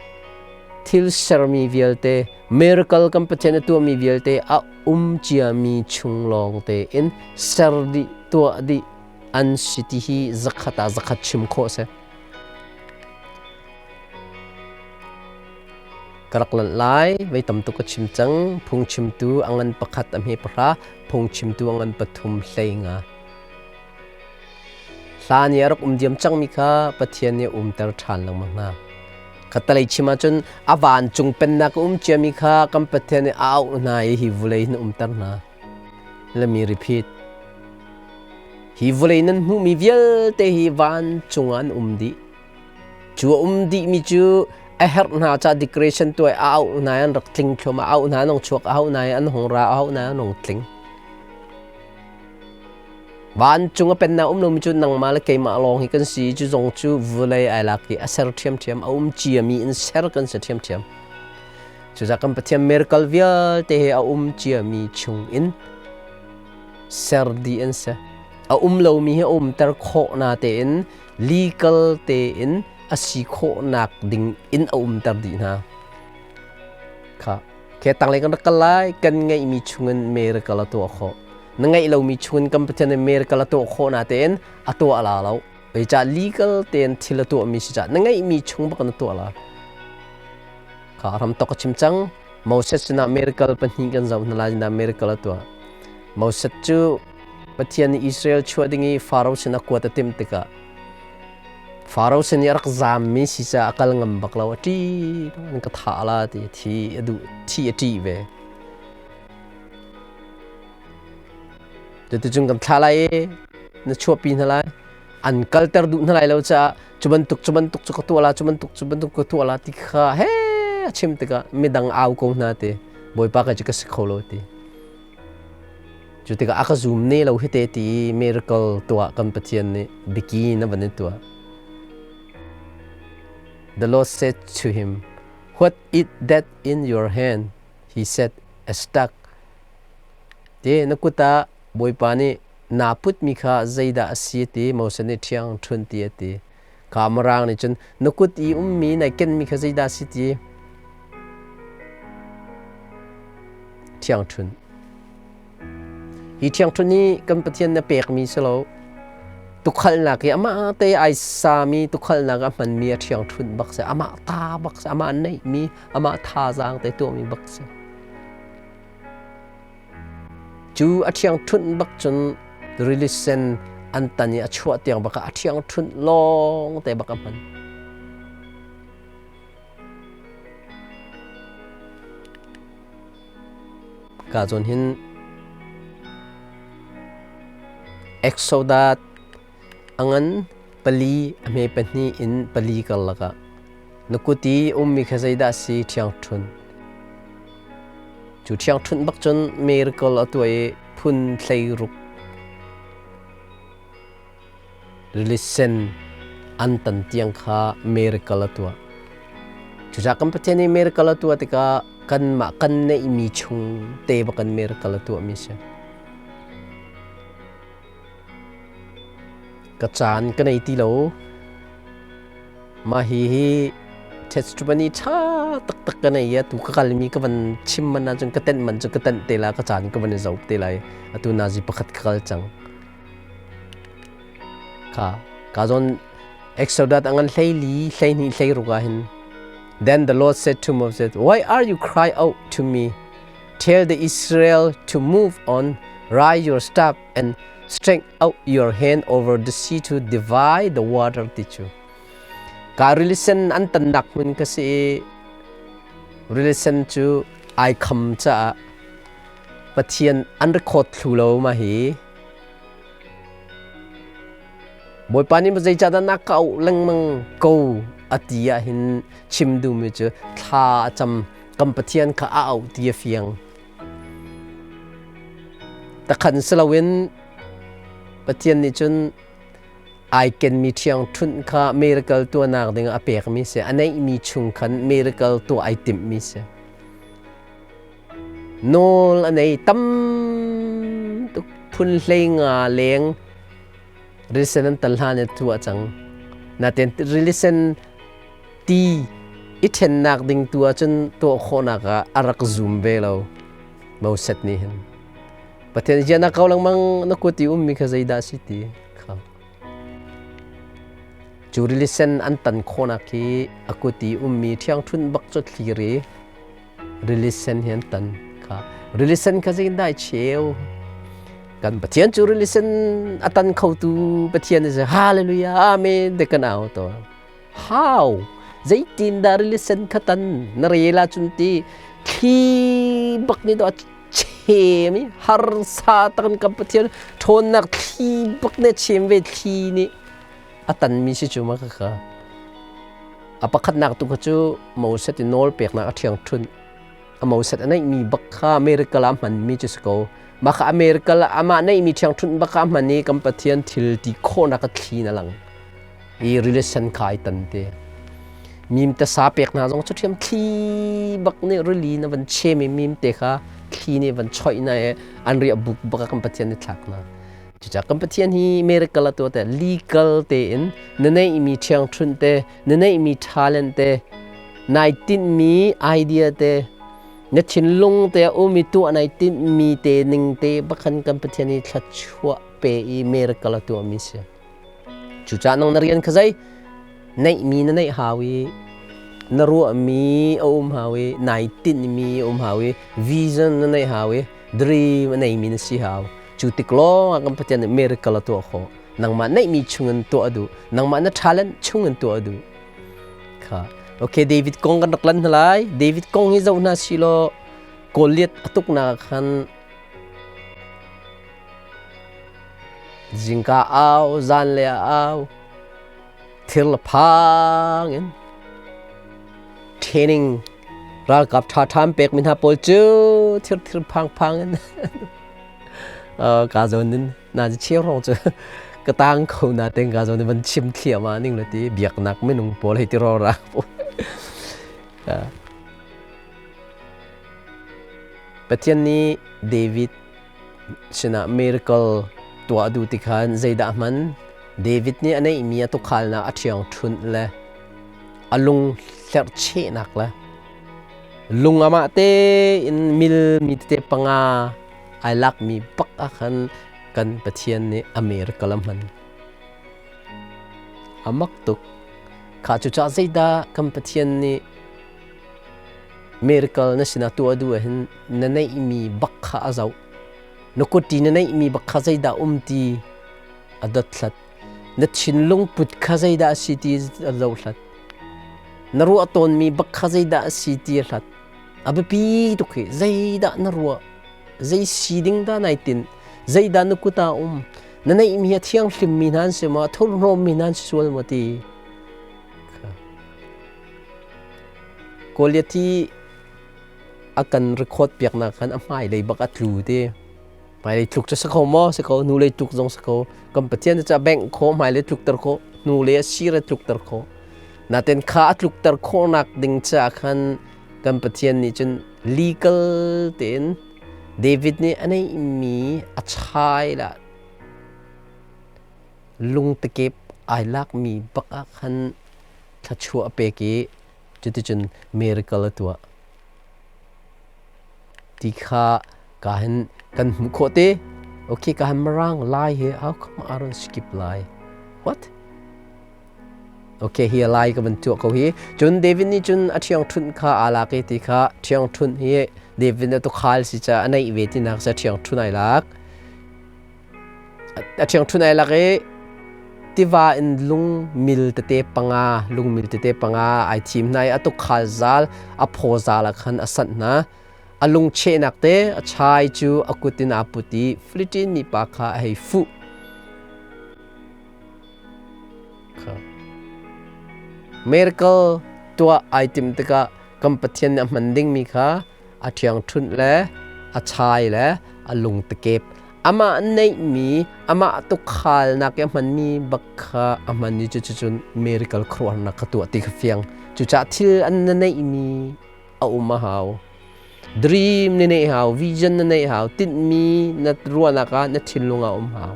thil sermi vialte, miracle kan Pathian a tuahmi vialte, a um ciami chung lawng tein ser dih, tuah dih an si ti hi zakhat ah zakhat chim khawh si. Ka rak lanh lai, vei tam tuk ka chim cang. Phungchimtu a ngan pakhat a hme pahra, phungchimtu a ngan pathum 15. Hlan i a rak um diam cangmi kha Pathian nih a umter ṭhan lengmang hna. Khattalei chim ahcun a vancung pennak a um ciami kha kan Pathian nih a auh hna i hi vulei hin a umter hna. Let me repeat. Hi vulei nan hmuhmi vialte hi vancung ah an um dih. Cu a um dihmi cu a herh hna caah decoration tuah i a auh hna i an rak tling thluahmah, a auh hna an hung chuak, a auh hna i an hung ra, a auh hna i an hung tling. Vancung a pennak um lomi cu nangmah le keimah lawng hi kan si. Cu zong cu vawlei ai lak i a ser ṭhiamṭhiam, a um ciami in ser kan si ṭhiamṭhiam. Cucaah kan Pathian miracle vialte hi a um ciami chung in ser dih an si. A um lomi hi a umter khawh na tein, legal tein a si khawhnak ding in a umter dih hna. Kha ke tanglei kan rak kal lai, kan ngeihmi chungin miracle a tuah khawh. Na ngeih lomi chungin kan Pathian nih miracle a tuah khawh na tein a tuah la lo. Zeicah legal tein thil a tuahmi si cah na ngeihmi chung bak na tuah la. Kha ram tok a chim cang. Moses sinah miracle pahnih kan zoh hna lai na miracle a tuah. Moses cu Pathian nih Israel chuah ding i Pharaoh sinah kuat a timh tikah Pharaoh sin i a rak zaammi si caah a kal ngam bak lo, a ṭih, an ka thah la ti thi a duh, thi a ṭih ve. Cuticun kan thlah lai i na chuahpi hna lai, an kalter duh hna lai lo caah cu bantuk cu bantuk cu ka tuah la, cu bantuk cu bantuk ka tuah la ti kha he a chim tikah midang au ko hna ti, Bawipa ka cu ka si kho lo ti. Cu tikah a ka zum ne lo hi te ti miracle tuah kan Pathian nih bikin a van in tuah. The Lord said to him, "What is that in your hand?" He said, "A staff." Te na kut ah Bawipa nih naa putmi kha zeidah a si ti Moses nih ṭhiang ṭhun ti a ti. Kha Mirang nih cun na kut i ummi nai kenmi kha zeidah a si ti Ṭhiangṭhunh. Hi ṭhiangṭhunh hi kan Pathian na pekmi si lo. Tukhalnak i amah te ai sami tukhalnak a hmanmi a ṭhiangṭhunh bak si. Amah ta bak si. Amah neihmi, amah thazaang te tuahmi bak si. Cu a ṭhiangṭhunh bak cun rili sen an tan i a chuah tiang bak ah a ṭhiangṭhunh lawng te bak a hman. Ka zawn hin Exodus a ngan pali a hme pahnih in pali karlak ah na kut i ummi kha zeidah a si? Ṭhiangṭhunh. Cu ṭhiangṭhunh bak cun miracle a tuah i phun 16 rili sen an tan tiang kha miracle a tuah. Cucaah kan Pathian nih miracle a tuah tikah kanmah kan neihmi chung te bak kan miracle a tuahmi si. Ka caan ka nei ti lo. Mah hi hi testimony ṭha taktak ka nei i atu ka kalmi ka van chim man ahcun ka tenh man cu ka tenh te lai, ka caan ka van i zoh te lai. Atu nazi pakhat ka kal cang. Ka ka zawn Exodus a ngan 14, 12, 16 ah hin. Then the Lord said to Moses, Why are you cry out to me? Tell the Israel to move on, raise your staff and stretch out your hand over the sea to divide the water ti cu. Ka rilisen an tannak hmun ka si i rilisen cu ai kham caah Pathian an record thlu lo ma hi. Bawipa nih zeicahdah na ka auh lengmang ko a ti ah hin chim duhmi cu thla a cam kan Pathian kha a auh ti a fiang. Takhan si loin Pathian nih cun ai kenmi ṭhiangṭhunh kha miracle tuahnak ding a pekmi si. A neihmi chung khan miracle tuah ai timhmi si. Nawl a nei tam tuk phun 15 leng rilisen an tal hlan i tuah cang. Natin rilisen ti i ṭhennak ding tu ahcun tuah khawhnak ah a rak zum ve lo Moses nih hin. Pathian zian a ko lengmang na kut i ummi kha zeidah a si ti kha. Cu rilisen an tan khawhnak hi a kut i ummi ṭhiangṭhunh bak cu thlir i rilisen hi an tan kha. Rilisen kha zeitindah i cheu? Kan Pathian cu rilisen a tan khotu Pathian a si. Hallelujah, Amen te kan au tawn. How? Zeitindah rilisen kha tan na rel ahcun ti thli bak nih dawh a chem i harsa takin kan Pathian ṭhawnnak thli bak nih a chem ve thli nih a tanmi si cu ma kha a pakhatnak tu kha cu Moses i nawl peknak a ṭhiangṭhunh a Moses a neihmi bak kha miracle ah hmanmi cu si ko mah kha a miracle amah neihmi ṭhiangṭhunh bak kha a hman i kan Pathian thil ti khawhnak a thli na lang i relation kha ai tan te mim te sa pek hna zong cu ṭhiam thli bak nih rili na van chem i mim te kha thli nih van choih na i an riah buk bak kan Pathian nih thlak na cucaah kan Pathian hi miracle a tuah te legal tein na neihmi ṭhiangṭhunh te na neihmi talent te nai tinhmi idea te na thinlung te a um i tuah nai tinhmi te ning te bakhan kan Pathian hi thluachuah pe i miracle a tuahmi si. Cucaah nang na rian kha zei neihmi na neih hau i na ruahmi a um hau i nai tinhmi a um hau i vision na neih hau i dream a neimi na si hau. Cu tik lawng ah kan Pathian nih miracle a tuah khawh. Nangmah neihmi chungin tuah a duh. Nangmah na talent chungin tuah a duh. Kha. Okay, David kong kan rak lan hna lai. David kong hi zoh hna si law Goliath a tuknak khan Zingka au, zanlei ah au, thir le phang in training ralkap ṭhaṭha an pekmi hna pawl cu thir thir phang phang in ka zawn in na cheu hrawng cu ka tang kho na teng ka zawn in van chim thliahmah ning le ti biaknak minung pawl hei ti rora pawl. Pathian nih David sinah miracle tuah duh ti khan zeidah a hman? David nih a neihmi a tukhalnak a ṭhiangṭhunh le a lung hlerhchehnak le lung amah tein milmi tete panga ai lakmi bak ah khan kan Pathian nih a miracle a hman. A mak tuk. Kha cucaah zeidah kan Pathian nih Miracle na sinah tuah duh ahhin na neihmi bak kha a zoh. Na kut i na neihmi bak kha zeidah um ti a dothlat. Na thinlung put kha zeidah a si ti a zohhlat. Na ruah tawnmi bak kha zeidah a si ti a hlat. A biapi tuk hi zeidah na ruah, zei si ding dah nai tinh, zeidah na kut ah um, na neihmi a thianghlimmi hna an si maw, a thurhnawmmi hna an si sual maw ti. Goliath hi a kan record piaknak khan a hmailei bak a tlu te. Hmailei tluk cu si kho maw? Si ko. Hnulei tluk zong si ko. Kan Pathian cu a bengh khawh, hmailei tlukter khawh, hnulei a sir a tlukter khawh. Natin kha a tlukter khawhnak ding caah khan kan Pathian nih cun legal tein David nih a neihmi a chai lah. Lungtakep ai lakmi bak ah khan thluachuah a pek i cuticun miracle a tuah. Ti kha ka hin kan hmuh khawh te. Okay, ka han Mirang Lai he how come I don't skip Lai? What? Okay, hi Lai ka van tuah ko hi. Cun David nih cun a ṭhiangṭhunh kha aa lak i ti kha ṭhiangṭhunh hi David na tukhal si ca a neih ve tinak ca ṭhiangṭhunh ai lak. A ṭhiangṭhunh ai lak i tiva in lung mil tete panga lung mil tete panga ai thim hna i a tukhal zal a phaw zal ah khan a sanh hna. A lungchehnak te a chai cu a kut in aa put i Philippine mipa kha a hei fuh. Miracle tuah ai timh tikah kan Pathian nih a hman dingmi kha a ṭhiangṭhunh le a chai le a lungtakep amah neihmi amah tukhalnak i a hmanmi bak kha a hman i cuticun miracle khuaruahharnak kha tuah ti kha fiang. Cucaah thil an na neihmi a um a hau. Dream na neih hau, vision na neih hau, tinhmi na ruahnak ah na thinlung ah um hau.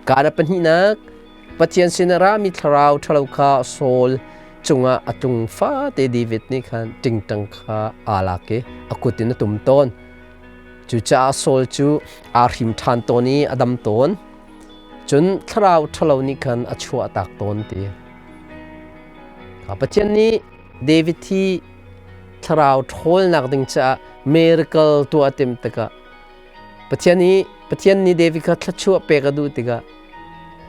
Kaa na pahnihnak, Pathian sin a rami thlarau ṭhalo kha Saul cungah a tlung fate David nih khan ṭingṭang kha aa lak i a kut in a tum tawn. Cucaah Saul cu aa hrim ṭhan tawn i a dam tawn. Cun thlarau ṭhalo nih khan a chuahtak tawn ti. Pathian nih David hi thlarau ṭhawlnak ding caah miracle tuah a timh tikah Pathian i Pathian nih David kha thluachuah pek a duh tikah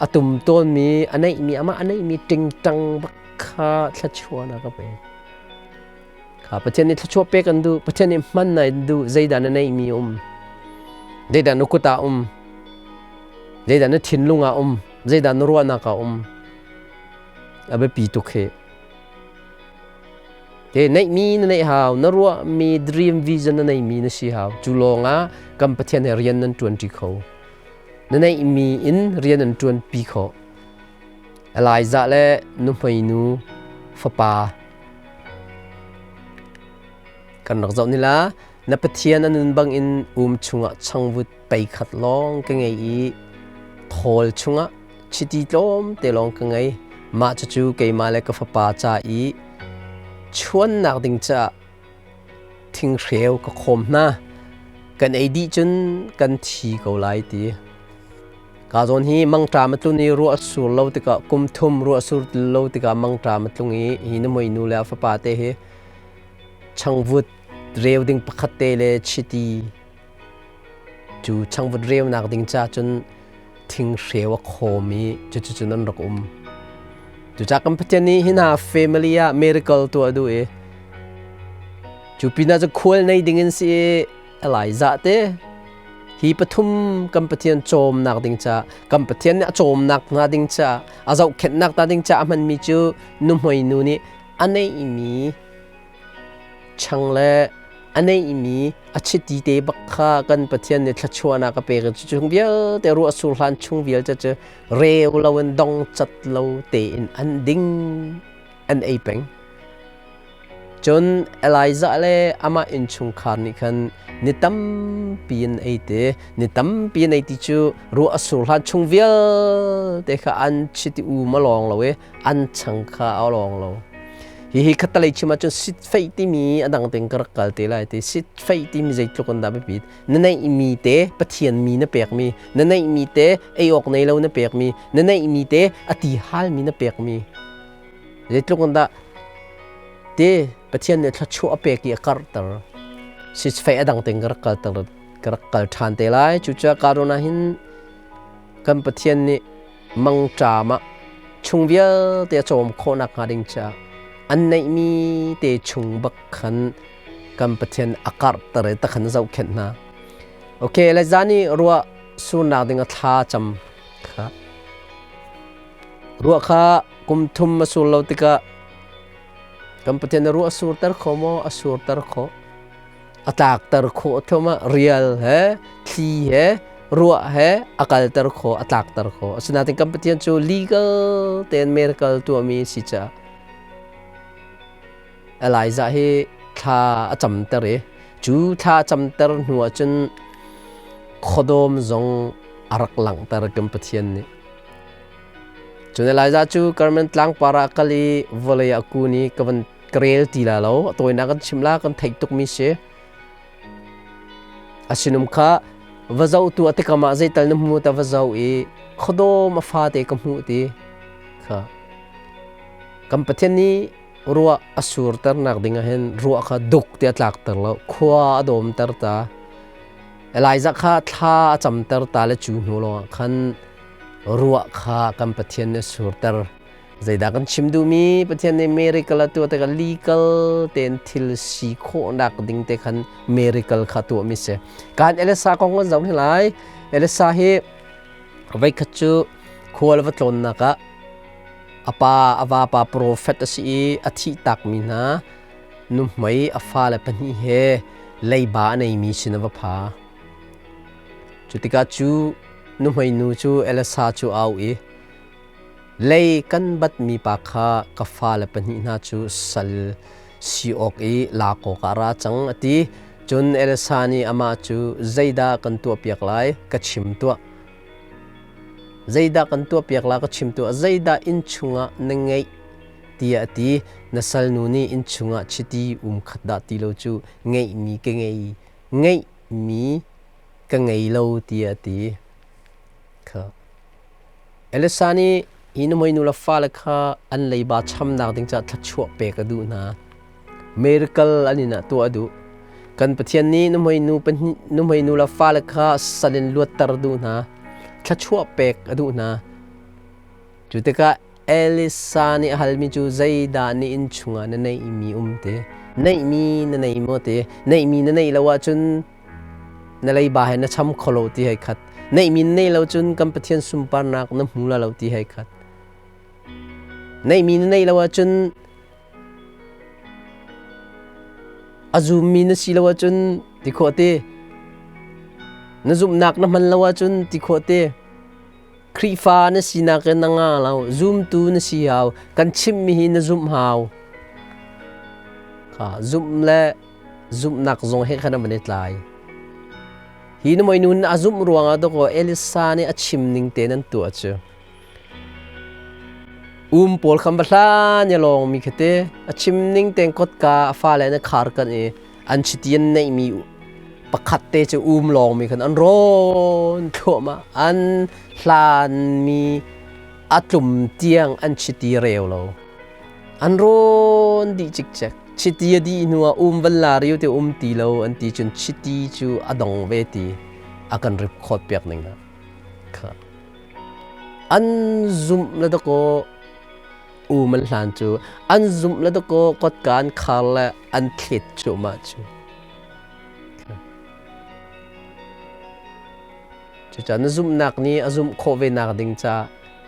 a tum tawnmi a neihmi amah a neihmi ṭingṭang bak kha thluachuahnak a pek. Kha Pathian nih thluachuah pek an duh, Pathian nih hman an duh, zeidah na neihmi um, zeidah na kut ah um, zeidah na thinlung ah um, zeidah na ruahnak ah um. A biapi tuk hi. Te neihmi na neih hau, na ruahmi dream vision na neihmi na si hau. Cu lawngah kan Pathian he rian nan ṭuanṭi kho. Na neihmi in rian an ṭuanpi khawh. Elijah le nuhmeinu fapa kan rak zoh ni la na Pathian a nun bangin um chungah changvut pei khat lawng ka ngei i thawl chungah chiti tlawm te lawng ka ngei. Mah cucu keimah le ka fapa ca i chuannak ding caah thinghreu ka khawm hna. Kan ei dih cun kan thi ko lai ti. Ka zawn hi mangṭam a tlun i ruah a sur lo tikah kum thum ruah a sur lo tikah mangṭam a tlung i hi na nu le a fapa te hi changvut reu ding pakhat te le chiti Cu changvut reunak ding ca cun thinghreu a khawm i cuticun an rak um. Cucaah kan Pathian nih hi hna family ah miracle tuah a duh i cu pinah cu khual nei ding in si i Elijah te hi pathum kan Pathian cawmnak ding ca kan Pathian nih a cawmnak hnga ding ca a zohkhenhnak ta ding ca a hmanmi cu nuhmei nu nih a neihmi Chang le a neihmi a chiti te bak kha kan Pathian nih thluachuahnak a pek i cu chung vialte ruah sur hlan chung vialte cu reu lo in dong cat lo tein an ding an ei peng. Cun Elijah le amah innchungkhar nih khan ni tampi in ei te, ni tampi in ei ti cu ruah a sur hlan chung vialte kha an chiti um a lawng lo i an chang kha a lawng lo. Hihi khattelei chim ahcun sitfeih timi a dang tein ka rak kal te lai ti. Sitfeih timi zeitluk in dah biapit. Na neihmi te Pathian mi na pekmi, na neihmi te ei awk nei lo na pekmi, na neihmi te a ti halmi na pekmi. Zeitluk in dah te Pathian nih thluachuah a pek i a karhter. Sitfeih a dang tein ka rak kal ka rak kal ṭhan te lai. Cucaah karun ah hin kan Pathian nih mangṭam ah chung vialte a cawm khawh nakhnga ding caah an neihmi te chung bak khan kan Pathian a karhter i takhan a zohkhenh hna. Okay, Elijah nih ruah surnak ding a thla cam kha. Ruah kha kum thum a sur lo tikah kan Pathian na ruah a surter kho maw? A surter khawh. A tlakter khawh thluahmah rial he thli he ruah he a kalter khawh a tlakter khawh. Asinain kan Pathian cu legal tein miracle tuahmi si caah Elijah hi thla a camter i cu thla a camter hnu ah cun khuadawm zong a rak langhter kan Pathian nih. Cun Elijah cu Karmel tlangpar ah kal i vawlei ah kun i ka van ka rel ti la lo. A tawinak kan chim la, kan theih tukmi si. A sinum kha va zoh tu a tikam ah zeital na hmu ta va zoh i khuadawm a fate ka hmuh ti kha. Kan Pathian nih ruah a surternak ding ah hin ruah kha duk ti a tlakter lo, khua a dawmter ta. Elijah kha thla a camter ta le cu hnu lawngah khan ruah kha kan Pathian nih a surter. Zeidah kan chim duhmi Pathian nih miracle a tuah tikah legal tein thil si khawhnak ding te khan miracle kha tuahmi si. Kan Elisa kong kan zoh hna lai. Elisa hi voikhat cu khual va tlawnnak ah a pa a vapa prophet a si i a thih takmi hna nuhmei a fale pahnih he leiba a neimi sin a va pha. Cu tikah cu nuhmei nu cu Elisa cu a auh i lei kan batmi pa kha ka fale pahnih hna cu sal si awk i lak awkah a ra cang a ti. Cun Elisa nih amah cu zeidah kan tuahpiak lai ka chim tuah. Zeidah kan tuahpiak la ka chim tuah. Zeidah inn chungah na ngeih tiah a ti. Na salnu nih inn chungah chiti um khat dah ti lo cu ngeihmi ka ngei ngeihmi ka ngei lo tiah a ti. Kha. Elisa nih hi nuhmei nu le fale kha an leiba chamnak ding caah thluachuah pek a duh hna. Miracle an inn ah tuah a duh. Kan Pathian nih nuhmei nu pahnih nuhmei nu le fale kha sal in luatter a duh hna. Thluachuah pek a duh hna. Cu tikah Elisa nih a halmi cu zeidah na inn chungah na neihmi um ti? Neihmi na nei maw ti? Neihmi na neih lo ahcun na leiba he na cham kho lo ti hei khat. Neihmi na neih lo cun kan Pathian sunparnak na hmu la lo ti hei khat. Neihmi na neih lo ahcun a zummi na si lo ahcun ti khawh ti. Na zumhnak na hman lo ahcun ti khawh ti. Khrihfa na sinak in na nga lo, zumtu na si hau, kan chimhmi hi na zumh hau. Kha zumh le zumhnak zong he khan an i tlai. Hi na moi nun a zumh ruangah dawkaw Elisa nih a chim ning te nan tuah cu. Um pawl khan va hlan ya lawng mi khate a chim ning ten kotka a fale na khar kan i an chiti an neihmi pakhat te cu um lawngmi khan an rawn thluahmah an hlanmi a tlum tiang an chiti reu lo an rawn dih cikcek chiti a dih hnuah um van la riu te um ti lo an ti cun chiti cu a dong ve ti a kan rip khawt piak ning ah kha an zumh le dakaw um an hlan cu an zumh le dakaw kotka an khar le an thlet cuahmah cu. Cucaah na zumhnak nih a zumh khawh ve nak ding ca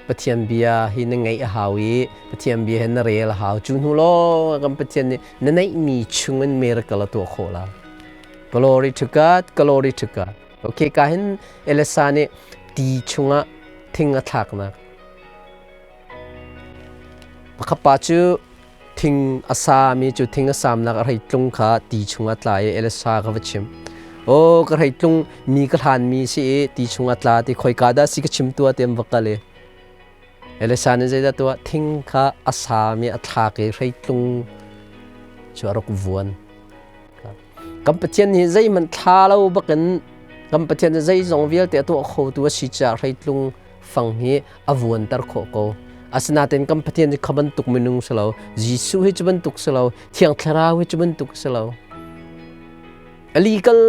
Pathian bia hi na ngeih a hau i Pathian bia hi na rel a hau. Cu hnu lawng kan Pathian nih na neihmi chung in miracle a tuah khawh la. Glory to God, glory to God. Okay, ka hin Elisa nih ti chungah thing a thlaknak. Pakhat pa cu thing a sami cu thing a samnak a hreitlung kha ti chungah tla i Elisa ka va chim. Aw ka hreitlung mi ka hlanmi si i ti chungah tla ti khoika dah si ka chim tuah ti an va kal i Elisa nih zeidah tuah thing kha a sami a thlak i hreitlung cu a rak vuan. Kan Pathian hi zeihmanh thla lo bakin kan Pathian hi zeizong vialte a tuah khotu a si caah hreitlung fang hi a vuanter khawh ko. Asinain kan Pathian hi kha bantuk minung si lo. Jesuh hi cu bantuk si lo. Thiang Thlarau hi cu bantuk si lo. A legal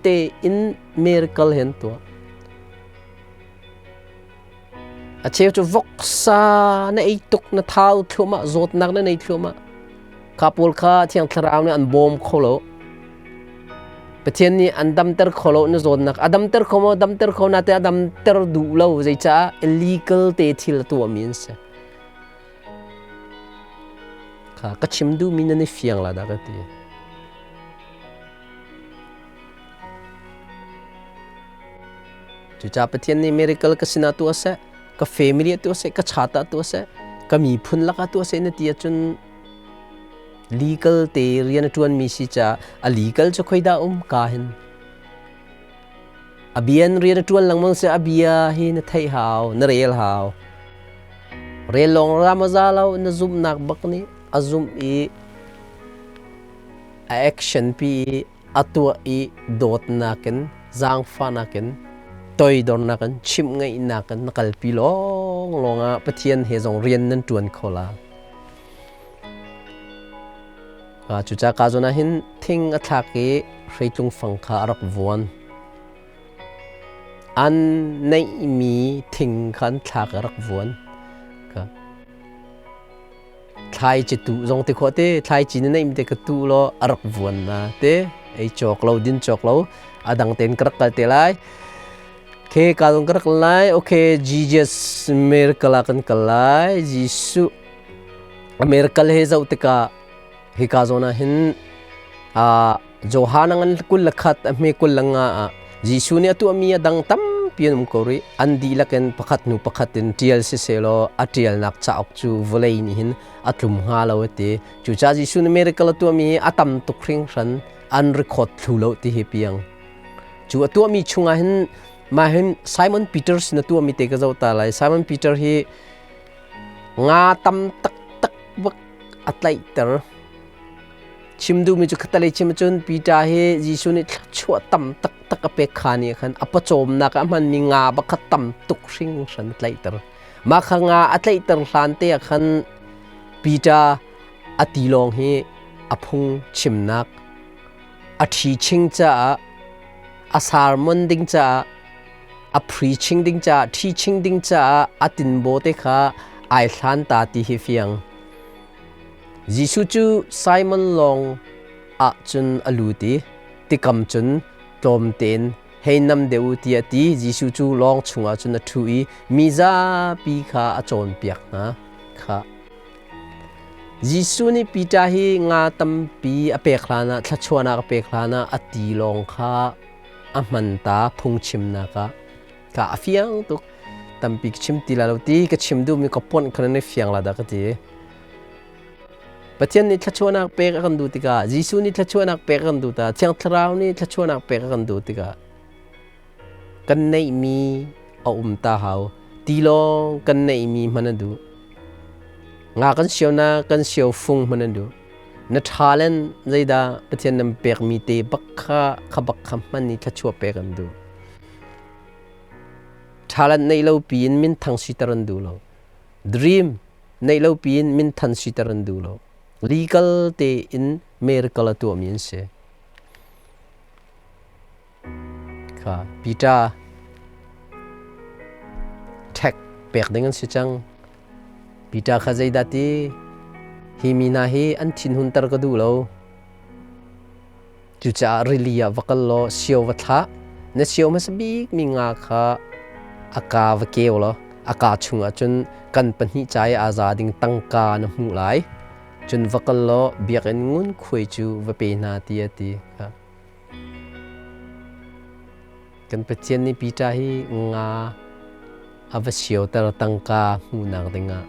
tein miracle hin tuah. A cheu cu voksa na ei tuk na thau thluahmah zawtnak na nei thluahmah. Kha pawl kha Thiang Thlarau nih an bawm kho lo. Pathian nih an damter kho lo na zawtnak a damter kho maw damter kho na te a damter duh lo zeicah illegal te thil a tuahmi an si. Kha ka chim duhmi nan i fiang la dah ka ti. Cucaah Pathian nih miracle ka sinah tuah seh, ka family ah tuah seh, ka chat ah tuah seh, ka miphun lakah tuah seh na ti ahcun legal te rian a ṭuanmi si caah a legal cu khoi dah um ka hin a bian rian a ṭuan lengmang si a bia hi na theih hau na rel hau. Rel lawng ram a za lo, na zumhnak bak nih a zumh i a action pi i a tuah i dawtnak in, zaangfahnak in, toidornak in, chimh ngaihnak in na kalpi lawnglawng ah Pathian he zong rian nan ṭuan kho la. Cucaah ka zawn ah hin thing a thlak i hreitlung fang kha a rak vuan. An neihmi thing kha an thlak i a rak vuan. Thlaici tuh zong ti khawh te, thlaici na neihmi te ka tuh law a rak vuan na te, ei cawk lo, din cawk lo, a dang tein ka rak kal te lai. Ke ka zong ka rak lai. Okay, Jesus miracle ah kan kal lai. Jesuh miracle he zoh tikah hika zawn ah hin Johan a ngan 21 a hme 25 ah Jesuh nih a tuahmi a dang tampi an um ko rih. An dihlak in pakhat hnu pakhat in ṭial siseh-law a ṭialnak cauk cu vawlei nih hin a tlum hnga lo a ti. Cucaah Jesuh nih miracle a tuahmi hi a tam tuk hringhran, an record thlu lo ti hi piang. Cu a tuahmi chungah hin mah hin Simon Peter sin a tuahmi te ka zoh ta lai. Simon Peter hi nga tam taktak bak a tlaihter. Chim duhmi cu khatalei chim ahcun Peter hi Jesuh nih thluachuah tam taktak a pek kha nih khan a pawcawmnak ah a hmanmi nga bak kha tam tuk hringhran a tlaihter. Mah kha nga a tlaihter hlan te ah khan Peter a tilawng hi a phung chimnak a ṭhiching caah a sermon ding caah a preaching ding caah teaching ding caah a tinbaw te kha ai hlan ta ti hi fiang. Jesuh cu Simon lawng ah cun a lut i tikam cun tlawmte in hei nam deuh u tiah a ti. Jesuh cu lawng chungah cun a ṭhu i mi zapi kha a cawnpiak hna. Khah. Jesuh nih Peter hi nga tampi a pek hlanah, thluachuahnak a pek hlanah a tilawng kha a hman ta phungchimnak ah. Ka a fiang tuk. Tampi ka chim ti lai lo ti ka chim duhmi ka ponh kha nan i fiang la dah ka ti. Pathian nih thluachuahnak pek a kan duh tikah, Jesuh nih thluachuahnak pek a kan duh tikah, Thiang Thlarau nih thluachuahnak pek a kan duh tikah kan neihmi a um ta hau. Tilawng kan neihmi hman a duh. Nga kan sionak kan sio fung hman a duh. Na talent zeidah Pathian nan pekmi te bak kha kha bak kha hman i thluachuah pek an duh. Talent neih lo piin minthang siter an duh lo. Dream neih lo piin minthan siter an duh lo. Legal tein miracle a tuahmi an si. Kha Peter ṭhek pek ding an si cang. Peter kha zeidah ti? Hi mi hna hi an thinhunter ka duh lo. Cucaah rili ah va kal law sio va thlah. Na sio hmasa bikmi nga kha a kaa va keu law a kaa chungah cun kan pahnih ca i aa za ding tangka na hmuh lai. Cun va kal law biakinn ngunkhuai cu va pe hna tiah a ti. Kan Pathian nih Peter hi nga a va sioter tangka hmuhnak dingah.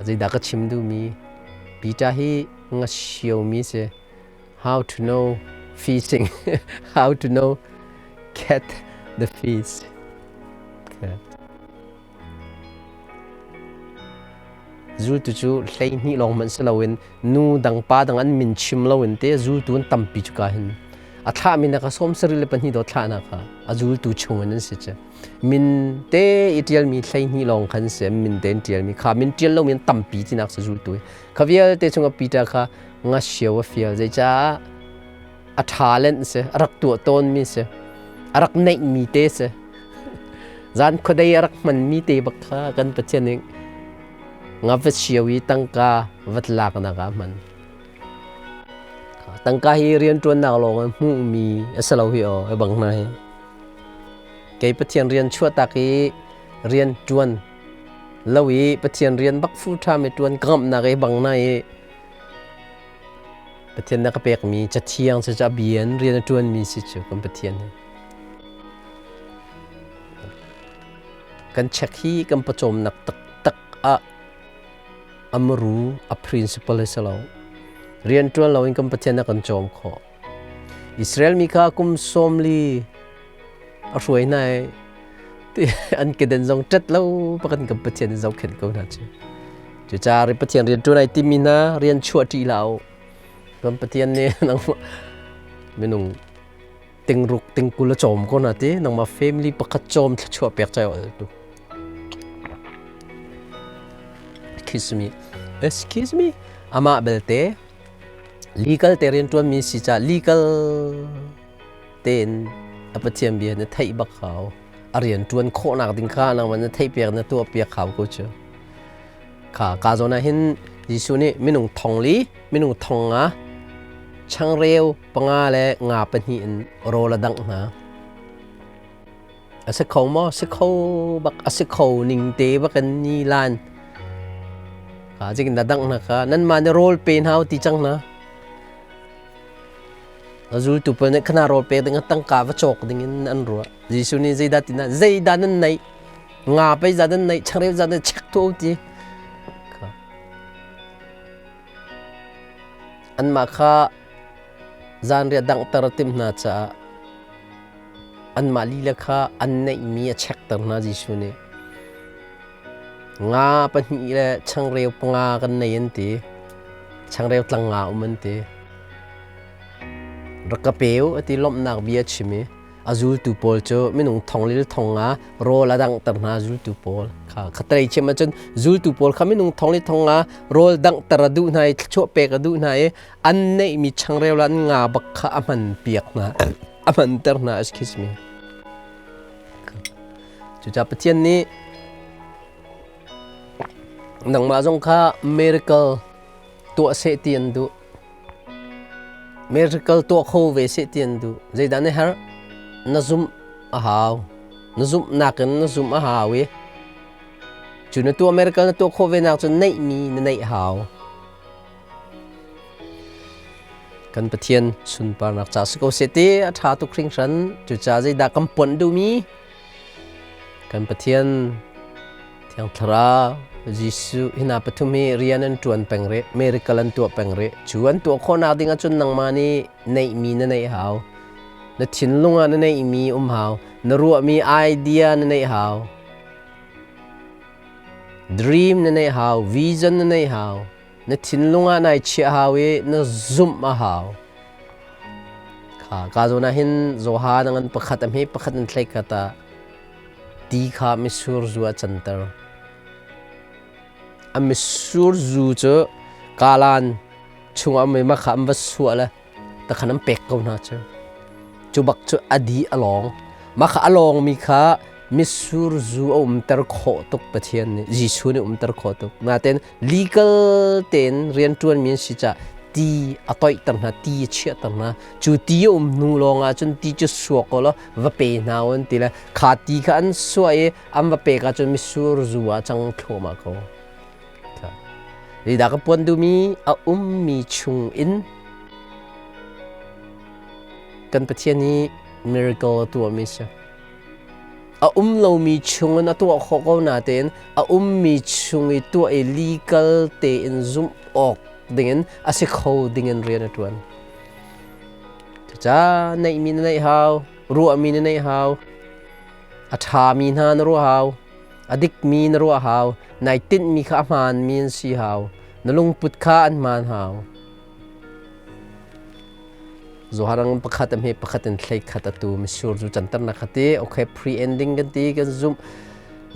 Zeidah ka chim duhmi? Peter hi nga siomi si. How to know fishing, how to know get the fish. Okay. Zultu cu 12 lawng hmanh si loin nu dang pa dang an min chim loin te zultu an tampi cuka hin a thlahmi na kha 72 dawt thlahnak kha a zultu chung in an si cu min te i ṭialmi 12 lawng khan si min te in ṭialmi kha min ṭial lomi an tampi tinak si zultu hi kha vialte chungah Peter kha nga sio a fial zeicah a talent si a rak tuah tawnmi si a rak neihmi te si zan khuadei a rak hmanmi te bak kha kan Pathian nih nga va sio i tangka vat laknak ah hman tangka hi rianṭuannak lawng in hmuhmi a si lo hi aw i bang hna hi kei Pathian rian chuahtak i rian ṭuan lo i Pathian rian bak full time i ṭuan ka ngamhnak i bang na i Pathian na ka pekmi Cathiang cu a bia in rian a ṭuanmi si cu kan Pathian hi. Kan check hi kan pawcawmnak taktak ah a muru a principle a si lo. Rian ṭuan loin kan Pathian a kan cawm khawh. Israel mi kha kum 40 a hruai hna i. Ti an keden zong ṭet lo pakan kan Pathian in zohkhenh ko hna cu. Cucaah ri Pathian rian ṭuan ai timi hna rian chuah ṭih hlah u. Kan Pathian nih nangmah minung tingruk tingkul a cawm ko na ti nangmah family pakhat cawm thluachuah pek chai ol tu. Excuse me. Excuse me. Amah belte legal te rian ṭuan mi si ca legal tein a Pathian bia na theih bak hau. A rian ṭuan khawhnak ding kha nangmah na theih piak na tuah piak hau ko cu. Kha ka zawn ah hin Jesuh nih minung thong li, minung thong nga, changreu panga le nga pahnih in rawl a dangh hna. A si kho maw? Si kho bak a si kho ning te bak in ni lan. Kha zikin na dangh hna kha nanmah nih rawl pe hna u ti cang hna. A zultu pawl nih khana rawl pek ding ah tangka va cawk ding in an ruah. Jesuh nih zeidah ti na zeidah nan neih? Nga pei za nan neih, changreu za nan check tu ti. Anmah kha zanriah danghter a timh hna caah anmah lila kha an neihmi a checkter hna Jesuh nih. Nga pahnih le changreu panga kan nei an ti. Changreu tlang nga um an ti. Rak ka pe u a ti lawmhnak bia a chim i a zultu pawl cu minung thong lil thong nga rawl a danghter hna zultu pawl kha khatlei chim ahcun zultu pawl kha minung thong li thong nga rawl danghter a duh hna i thluachuah pek a duh hna i an neihmi changreu le an nga bak kha a hman piak hna a hmanter hna excuse me. Cucaah Pathian nih nangmah zong kha miracle tuah seh ti an duh. Miracle tuah kho ve seh ti an duh. Zeidah na herh? Na zumh a hau. Na zumhnak in na zumh a hau i cu na tuah miracle na tuah khawh ve nak cu neihmi na neih hau. Kan Pathian sunparnak ca si ko seh ti a ṭha tuk hringhran. Cucaah zeidah kan ponh duhmi? Kan Pathian Thiang Thlarau Jesuh hi hna pathum hi rian an ṭuan peng rih, miracle an tuah peng rih. Cu an tuah khawhnak ding ahcun nangmah nih neihmi na neih hau. Na thinlung ah na neihmi um hau. Na ruahmi idea na neih hau. Dream na neih hau, vision na neih hau. Na thinlung ah nai chiah hau i na zumh a hau. Kha ka zawn ah hin Johan a ngan pakhat a hme pakhat an thlei khat ah ti kha mitsur zu a canter. A mitsur zu cu kalan chungah um i mah kha an va suah le takhan an pek ko hna cu. Cu bak cu a di a lawng. Mah kha a lawngmi kha mitsur zu a umter khawh tuk Pathian nih Jesuh nih umter khawh tuk. Nain legal tein rianṭuanmi an si caah ti a toihter hna, ti a chiahter hna. Cu ti a um hnu lawng ah cun ti cu suak ko law va pe hna u an ti le kha ti kha an suah i an va pek ahcun mitsur zu ah a cang thluahmah ko. Zeidah ka puan duhmi a ummi chung in kan Pathian nih miracle a tuahmi si. A um lomi chung in a tuah khawh ko natein a ummi chung i tuah i legal tein zumh awk dingin a si kho dingin rian a ṭuan. Cucaah neihmi na neih hau, ruahmi na neih hau, a ṭhami hna na ruah hau. A dikmi na ruah hau. Nai tinhmi kha a hmaanmi an si hau. Na lungput kha an hmaan hau. Zoharang pakhat a hme pakhat in thlei khat atu misur cu canter na khati okay pre-ending kan ti kan zumh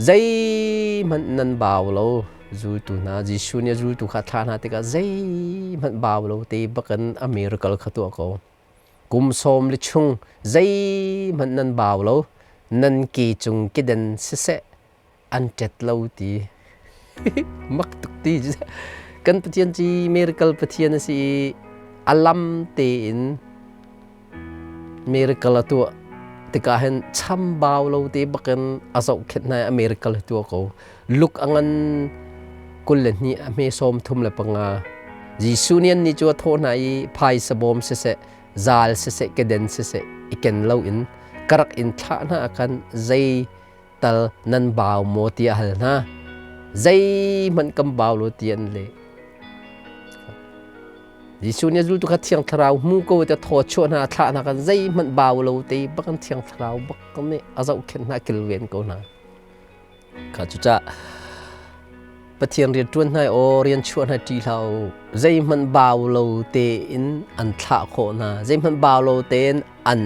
zeihmanh nan bau lo zultu hna Jesuh nih a zultu kha thlah hna tikah zeihmanh bau lo te bakin a miracle kha tuah ko. Kum sawm li chung zeihmanh nan bau lo, nan ke cung keden siseh an ṭet lo ti. Mak tuk ti. Kan Pathian ci miracle Pathian a si i a lam tein miracle a tuah tikah hin chambau lo te bakin a zohkhenh hna i a miracle a tuah ko. Luk a ngan 22 a hme 35. Jesuh nih annih cu a thawh hna i phaisa bawm siseh, zal siseh, keden siseh i ken loin ka rak in thlah hna ah khan zei tal nan bau maw tiah a hal hna. Zeihmanh kan bau lo ti an leh. Jesuh nih a zultu kha Thiang Thlarau hmu ko te thaw chuah hna thlah hna kan zeihmanh bau lo te bak an Thiang Thlarau bak nih a zohkhenh hna kilven ko hna. Kha cucah Pathian rian ṭuan hna aw rian chuah hna ṭi hlah u. Zeihmanh bau lo tein an thlah khawh hna. Zeihmanh bau lo tein an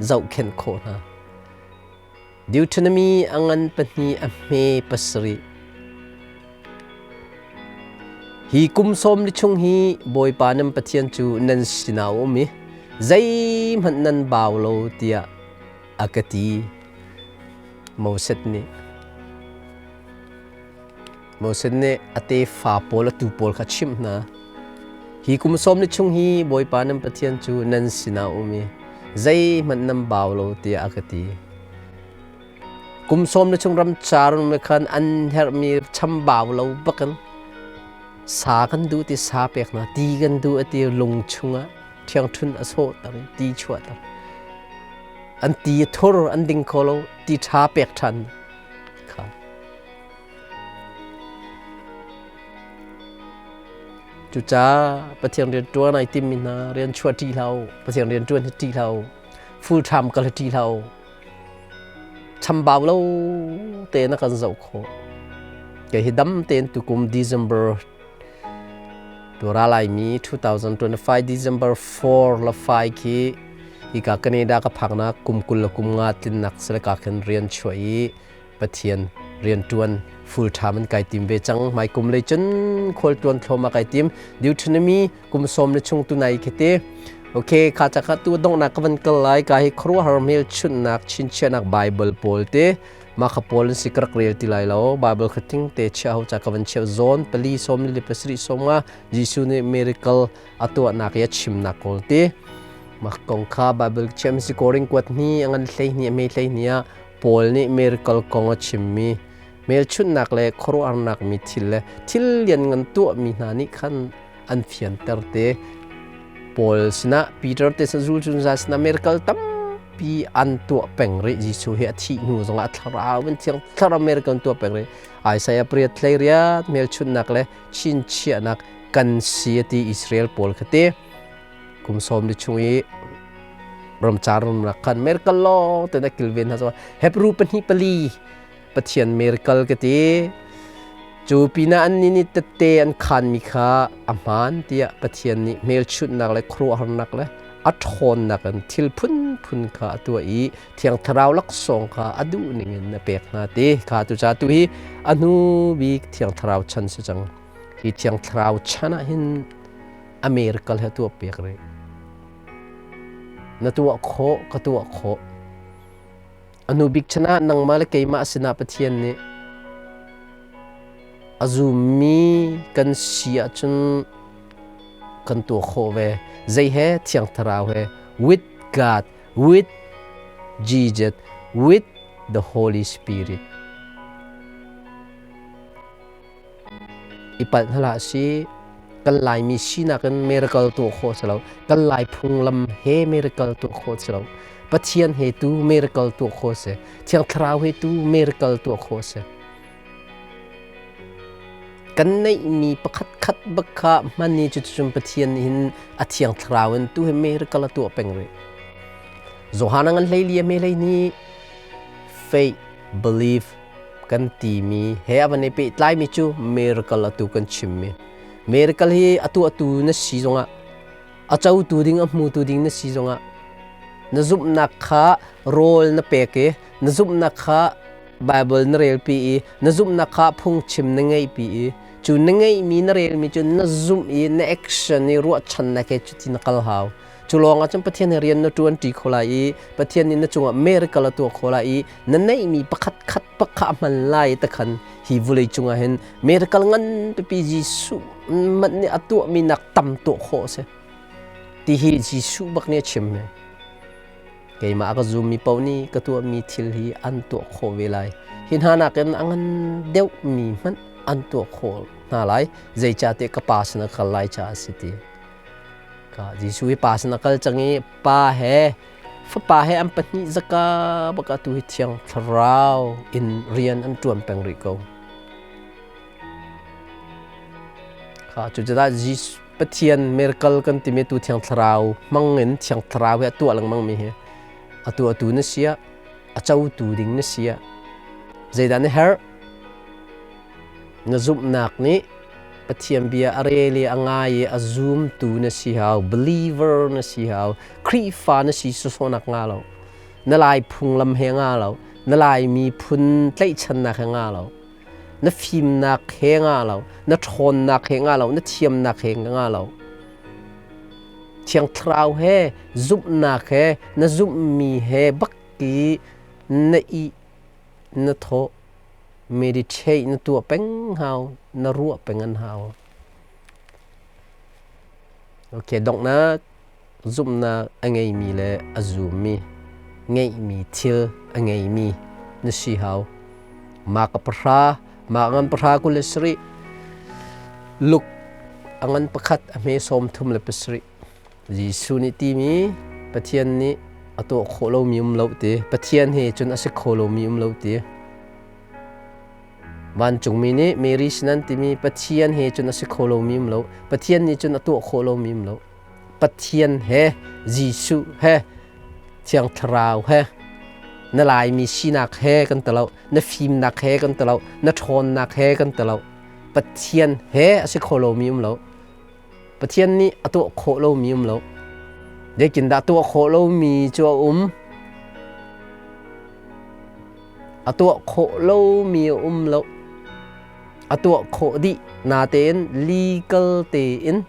zohkhenh khawh hna. Deuteronomy a ngan pahnih a hme pasarih. Hi kum sawm li chung hi Bawipa nan Pathian cu nan sinah a um i zeihmanh nan bau lo tiah a ka ti. Moses nih Moses nih a tefa pawl a tuu pawl kha a chimh hna. Hi kum sawm li chung hi Bawipa nan Pathian cu nan sinah a um i zeihmanh nan bau lo tiah a ka ti. Kum sawm li chung ramcar um khan an herhmi chambau lo bakin sa kan duh ti sa pek hna, ti kan duh ti lung chungah ṭhiangṭhun a sawhter i ti chuahter. An ti a thur an ding kho lo, ti ṭha pek ṭhan kha. Cucaah Pathian rian ṭuan ai timmi hna rian chuah ṭih hlah u, Pathian rian ṭuan hi ṭih hlah u, full time kal hi ṭih hlah u. Chambau lo tein a kan zoh khawh. Kei hi dam tein tukum December Tura Laimi 2025 December 4 le 5 khi hika Canada ka phaknak kum 20 le kum nga tlinnak sile ka khin rian chuah i Pathian rian ṭuan full time an kai tim ve cang. Hmai kum lei cun khual ṭuan thlawm a kai tim. Deuteronomy kum sawm le chung tu nai khi te. Okay, kha ca kha tu donghnak ka van kal lai. Ka hi khuaruahhar hmelchunhnak chinchiahnak Bible pawl te Mah kha pawl an si ka rak rel ti lai lo. Bible kha ting te chiah ho ca ka van cheuh zawn pali sawm li pasarih sawm nga Jesuh nih miracle a tuahnak i a chimnak kawl ti. Mah kong kha Bible chiam si koring kuat hni a ngan hlei hni a me hlei hni ah Paul nih miracle kong a chimmi hmelchunhnak le khuaruahharnak mi thil le thil lian ngan tuahmi hna nih khan an fianter te. Paul sinah Peter te sin zulcun za sinah miracle tampi an tuah peng rih. Jesuh hi a thih hnu zongah a thlarau in thiang thlarau miracle an tuah peng rih. Isaiah pariat hlei riat hmelchunhnak le chinchiahnak kan si a ti Israel pawl kha ti. Kum sawm li chung i ramcar ram khan miracle lawng te na kilven hna so Hebrew pahnih pali Pathian miracle ka ti. Cu pinah annih nih tette an khaanmi kha a hmaan tiah Pathian nih hmelchunhnak le khuaruahharnak le a ṭhawnnak in thil phunphun kha a tuah i Thiang Thlarau laksawng kha a duh ningin a pek hna ti kha tuca tu hi a hnu bik Thiang Thlarau chan si cang. Hi Thiang Thlarau chan ah hin a miracle he tuah piak rih. Na tuah khawh, ka tuah khawh. A hnu bik chan ah nangmah le keimah sinah Pathian nih a zummi kan si ahcun kan tuah khawh ve. Zei he? Thiang Thlarau he. With God, with Jesus, with the Holy Spirit. I palh hna hlah sih. Kan Laimi sinak in miracle tuah khawh si lo. Kan Lai phunglam he miracle tuah khawh si lo. Pathian he tu miracle tuah khawh si. Thiang Thlarau he tu miracle tuah khawh si. Kan neihmi pakhat khat bak kha hman i cuticun Pathian nih hin a Thiang Thlarau in tu hi miracle a tuah peng rih. Johan a ngan hlei li a hme hlei ni faith, belief, kan timi he a van i pehtlaimi cu miracle atu kan chimmi. Miracle hi a tuahtu na si zongah a cotu ding a hmutu ding na si zongah na zumhnak kha rawl na pek i na zumhnak kha Bible na relpi i na zumhnak kha phungchim na ngeihpi i cu na ngeihmi na relmi cu na zumh i na action i ruahchannak he cuti na kal hau. Cu lawng ah cun Pathian he rian na ṭuan ṭi kho lai i Pathian nih na cungah miracle a tuah kho lai i na neihmi pakhat khat pakha a hman lai ta khan hi vulei cungah hin miracle ngan pipi Jesuh manh nih a tuahmi nak tam tuah khawh a si. Ti hi Jesuh bak nih a chim hi. Keimah a ka zummi paoh nih ka tuahmi thil hi an tuah khawh ve lai. Hi hna nakin a ngan deuhmi hmanh an tuah khawh hna lai. Zeicahtiah ka Pa sinah kal lai caah a si ti. Ka Jesuh hi pa sin a kal cang i pa he fapa he an pahnih zaka baka tu hi thiang thlarau in rian an ṭuan peng rih ko. Kha cucaah Jesus Pathian miracle kan timi tu Thiang Thlarau hmang in Thiang Thlarau he a tuah lengmang mi hi atu atu na sia a cotu ding na sia zeidah na herh? Na zumhnak nih Pathian bia a rel i a ngai i a zumtu na si hau, believer na si hau, Khrihfa na si sawsawhnak nga lo, na Lai phunglam he nga lo, na Lai miphun tlaihchannak he nga lo, na fimnak he nga lo, na ṭhawnnak he nga lo, na thiamnak he nga lo. Thiang Thlarau he zumhnak he na zumhmi he bak i na i na thawh meditate na tuah peng hau, na ruah peng an hau. Okay, donghnak zumhnak a ngeimi le a zummi, ngeihmi thil a ngeimi na si hau. Mah ka pahra, mah ngan pahra 27, Luke a ngan pakhat a hme 37. Jesuh nih timi Pathian nih a tuah khawh lomi um lo ti. Pathian he cun a si kho lomi um lo ti. Vancungmi nih Mary sinan timi Pathian he cun a si kho lomi um lo. Pathian nih cun a tuah khawh lomi um lo. Pathian he Jesuh he Thiang Thlarau he na Laimi sinak he kan ti lo, na fimnak he kan ti lo, na ṭhawnnak he kan ti lo. Pathian he a si kho lomi um lo. Pathian nih a tuah khawh lomi um lo. Zeitindah tuah khawh lomi cu a um? A tuah khawh lomi a um lo. A tuah khawh dih natein legal tein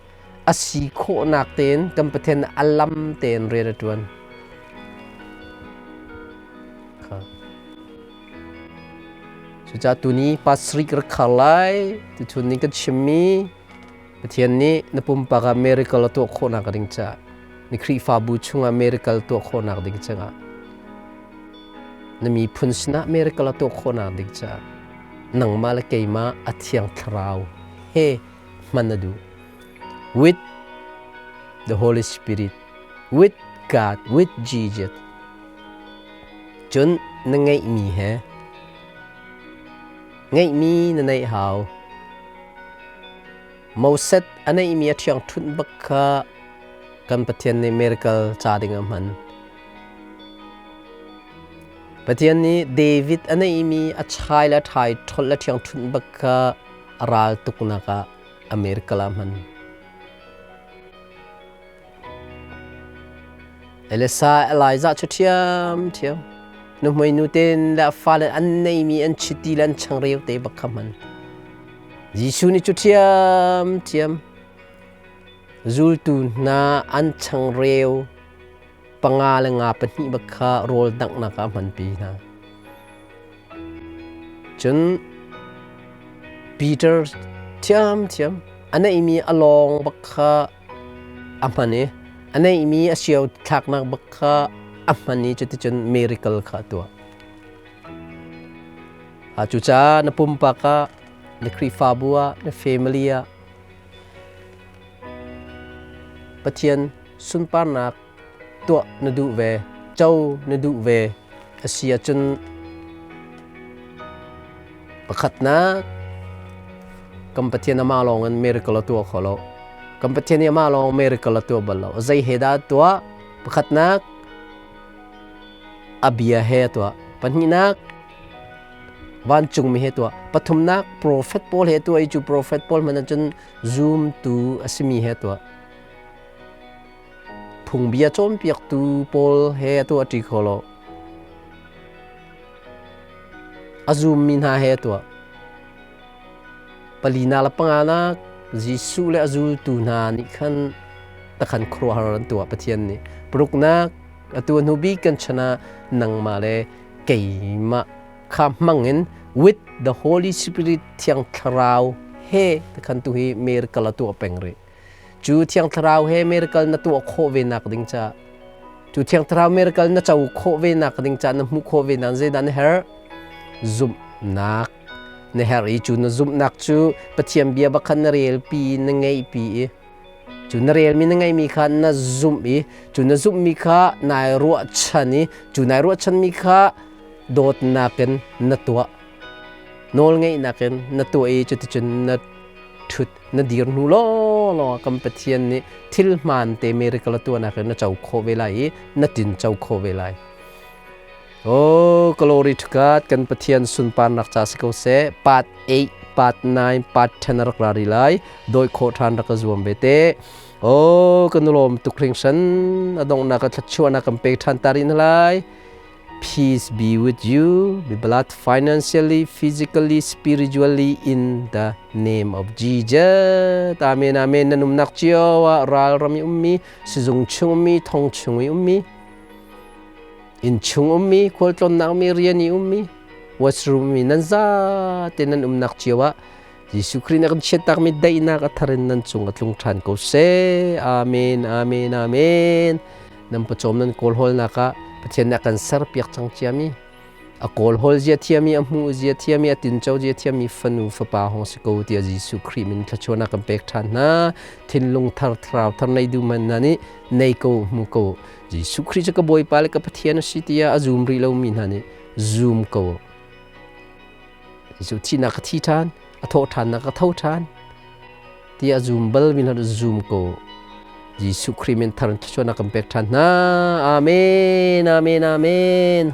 a si khawhnak tein kan Pathian a lam tein rian a ṭuan. Cucaah tuni pasrik rak khar lai, tuchun ni kan chimmi Pathian nih na pumpak ah miracle a tuah khawhnak ding caah na Khrihfabu chungah miracle tuah khawhnak ding caah na miphun sinah miracle a tuah khawhnak ding caah nangmah le keimah a Thiang Thlarau he hman a duh. With the Holy Spirit, with God, with Jesus. Cun na ngeihmi he ngeihmi na neih hau. Moses a neihmi a ṭhiangṭhunh bak kha kan Pathian nih miracle ca ding a hman. Pathian nih David a neihmi a chai le ṭhai ṭholh le ṭhiangṭhunh bak kha a ral tuknak ah a miracle a hman. Elisa Elijah cu ṭhiamṭhiam nuhmei nu ten le a fale an neimi an chiti le an changreu te bak kha hman. Jesuh nih cu ṭhiamṭhiam zultu hna an changreu panga le nga pahnih bak kha rawl danghnak ah a hmanpi hna. Cun Peter ṭhiamṭhiam a neihmi a lawng bak kha a hman i a neihmi a sio thlaknak bak kha a hman i cuticun miracle kha a tuah. Cucaah na pumpak ah, na Khrihfabu ah, na family ah Pathian sunparnak tuah na duh ve, co na duh ve a si ahcun pakhatnak kan Pathian amah lawng in miracle a tuah kho lo. Kan Pathian nih amah lawng miracle a tuah bal lo. Zei he dah a tuah? Pakhatnak a bia he a tuah. Pahnihnak vancungmi he tuah. Pathumnak profet pawl he tuah i cu profet pawl hmanh ahcun zumtu a simi he tuah. Phungbia cawnpiaktu pawl he a tuah ṭi kho lo. A zummi hna he a tuah. Palina le panganak Jesuh le a zultu hna nih khan takhan khuaruahhar an tuah Pathian nih. Paruknak atu hnu bik kan chan ah nangmah le keimah kha hmang in with the Holy Spirit Thiang Thlarau he takhan tu hi miracle a tuah peng rih. Cu Thiang Thlarau he miracle na tuah khawh ve nak ding ca cu Thiang Thlarau miracle na co khawh ve nak ding ca na hmuh khawh ve nak zeidah na herh? Zumhnak na herh i cu na zumhnak cu Pathian bia bakhan na rel pi na ngeih pi i cu na relmi na ngeihmi kha na zumh i cu na zumhmi kha nai ruahchan i cu nai ruahchanmi kha dawtnak in na tuah nawlngeihnak in na tuah i cuticun na ṭhut na dir hnu lawnglawng ah kan Pathian nih thil hmaan te miracle a tuahnak in na co khawh ve lai i na tin co khawh ve lai. Oh, glory to God, kan Pathian sunparnak ca si ko seh. Part 8, part 9, part 10 rak ra ri lai. Doi khawh ṭhan rak ka zuam ve te. Oh, kan lawm tuk hringhran. A donghnak ah thluachuahnak kan pek ṭhan ta rih hna lai. Peace be with you, be blessed financially, physically, spiritually in the name of Jesus. Amen, amen. Na numnak cio ah ral ram i ummi, sizung chung ummi, thong chung i ummi, inn chung ummi, khualtlawnnak ummi, rian i ummi, washroom ummi, nan za te nan umnak cio ah Jesuh Khrih na kan chiattakmi daihnak a thar in nan cung a tlung ṭhan ko seh. Amen, amen, amen. Nan pawcawm nan kawlhawlnak ah Pathian nih a kan serpiak cang ciami a kawlhawl zia thiami a hmuh zia thiami a tinco zia thiami fanu fapa hong si ko tiah Jesuh Khrih min thluachuahnak kan pek ṭhan hna. Thinlung thar thlarau thar nei duh man hna nih nei ko hmu ko. Jesuh Khrih cu ka Bawipa le ka Pathian a si tiah a zum rih lomi hna nih zum ko. Jesuh thihnak ka thi ṭhan, a thawh ṭhannak ka tho ṭhan ti a zum bal mi hna zum ko. Jesuh Khrih min thar thluachuahnak kan pek ṭhan hna. Amen, amen, amen.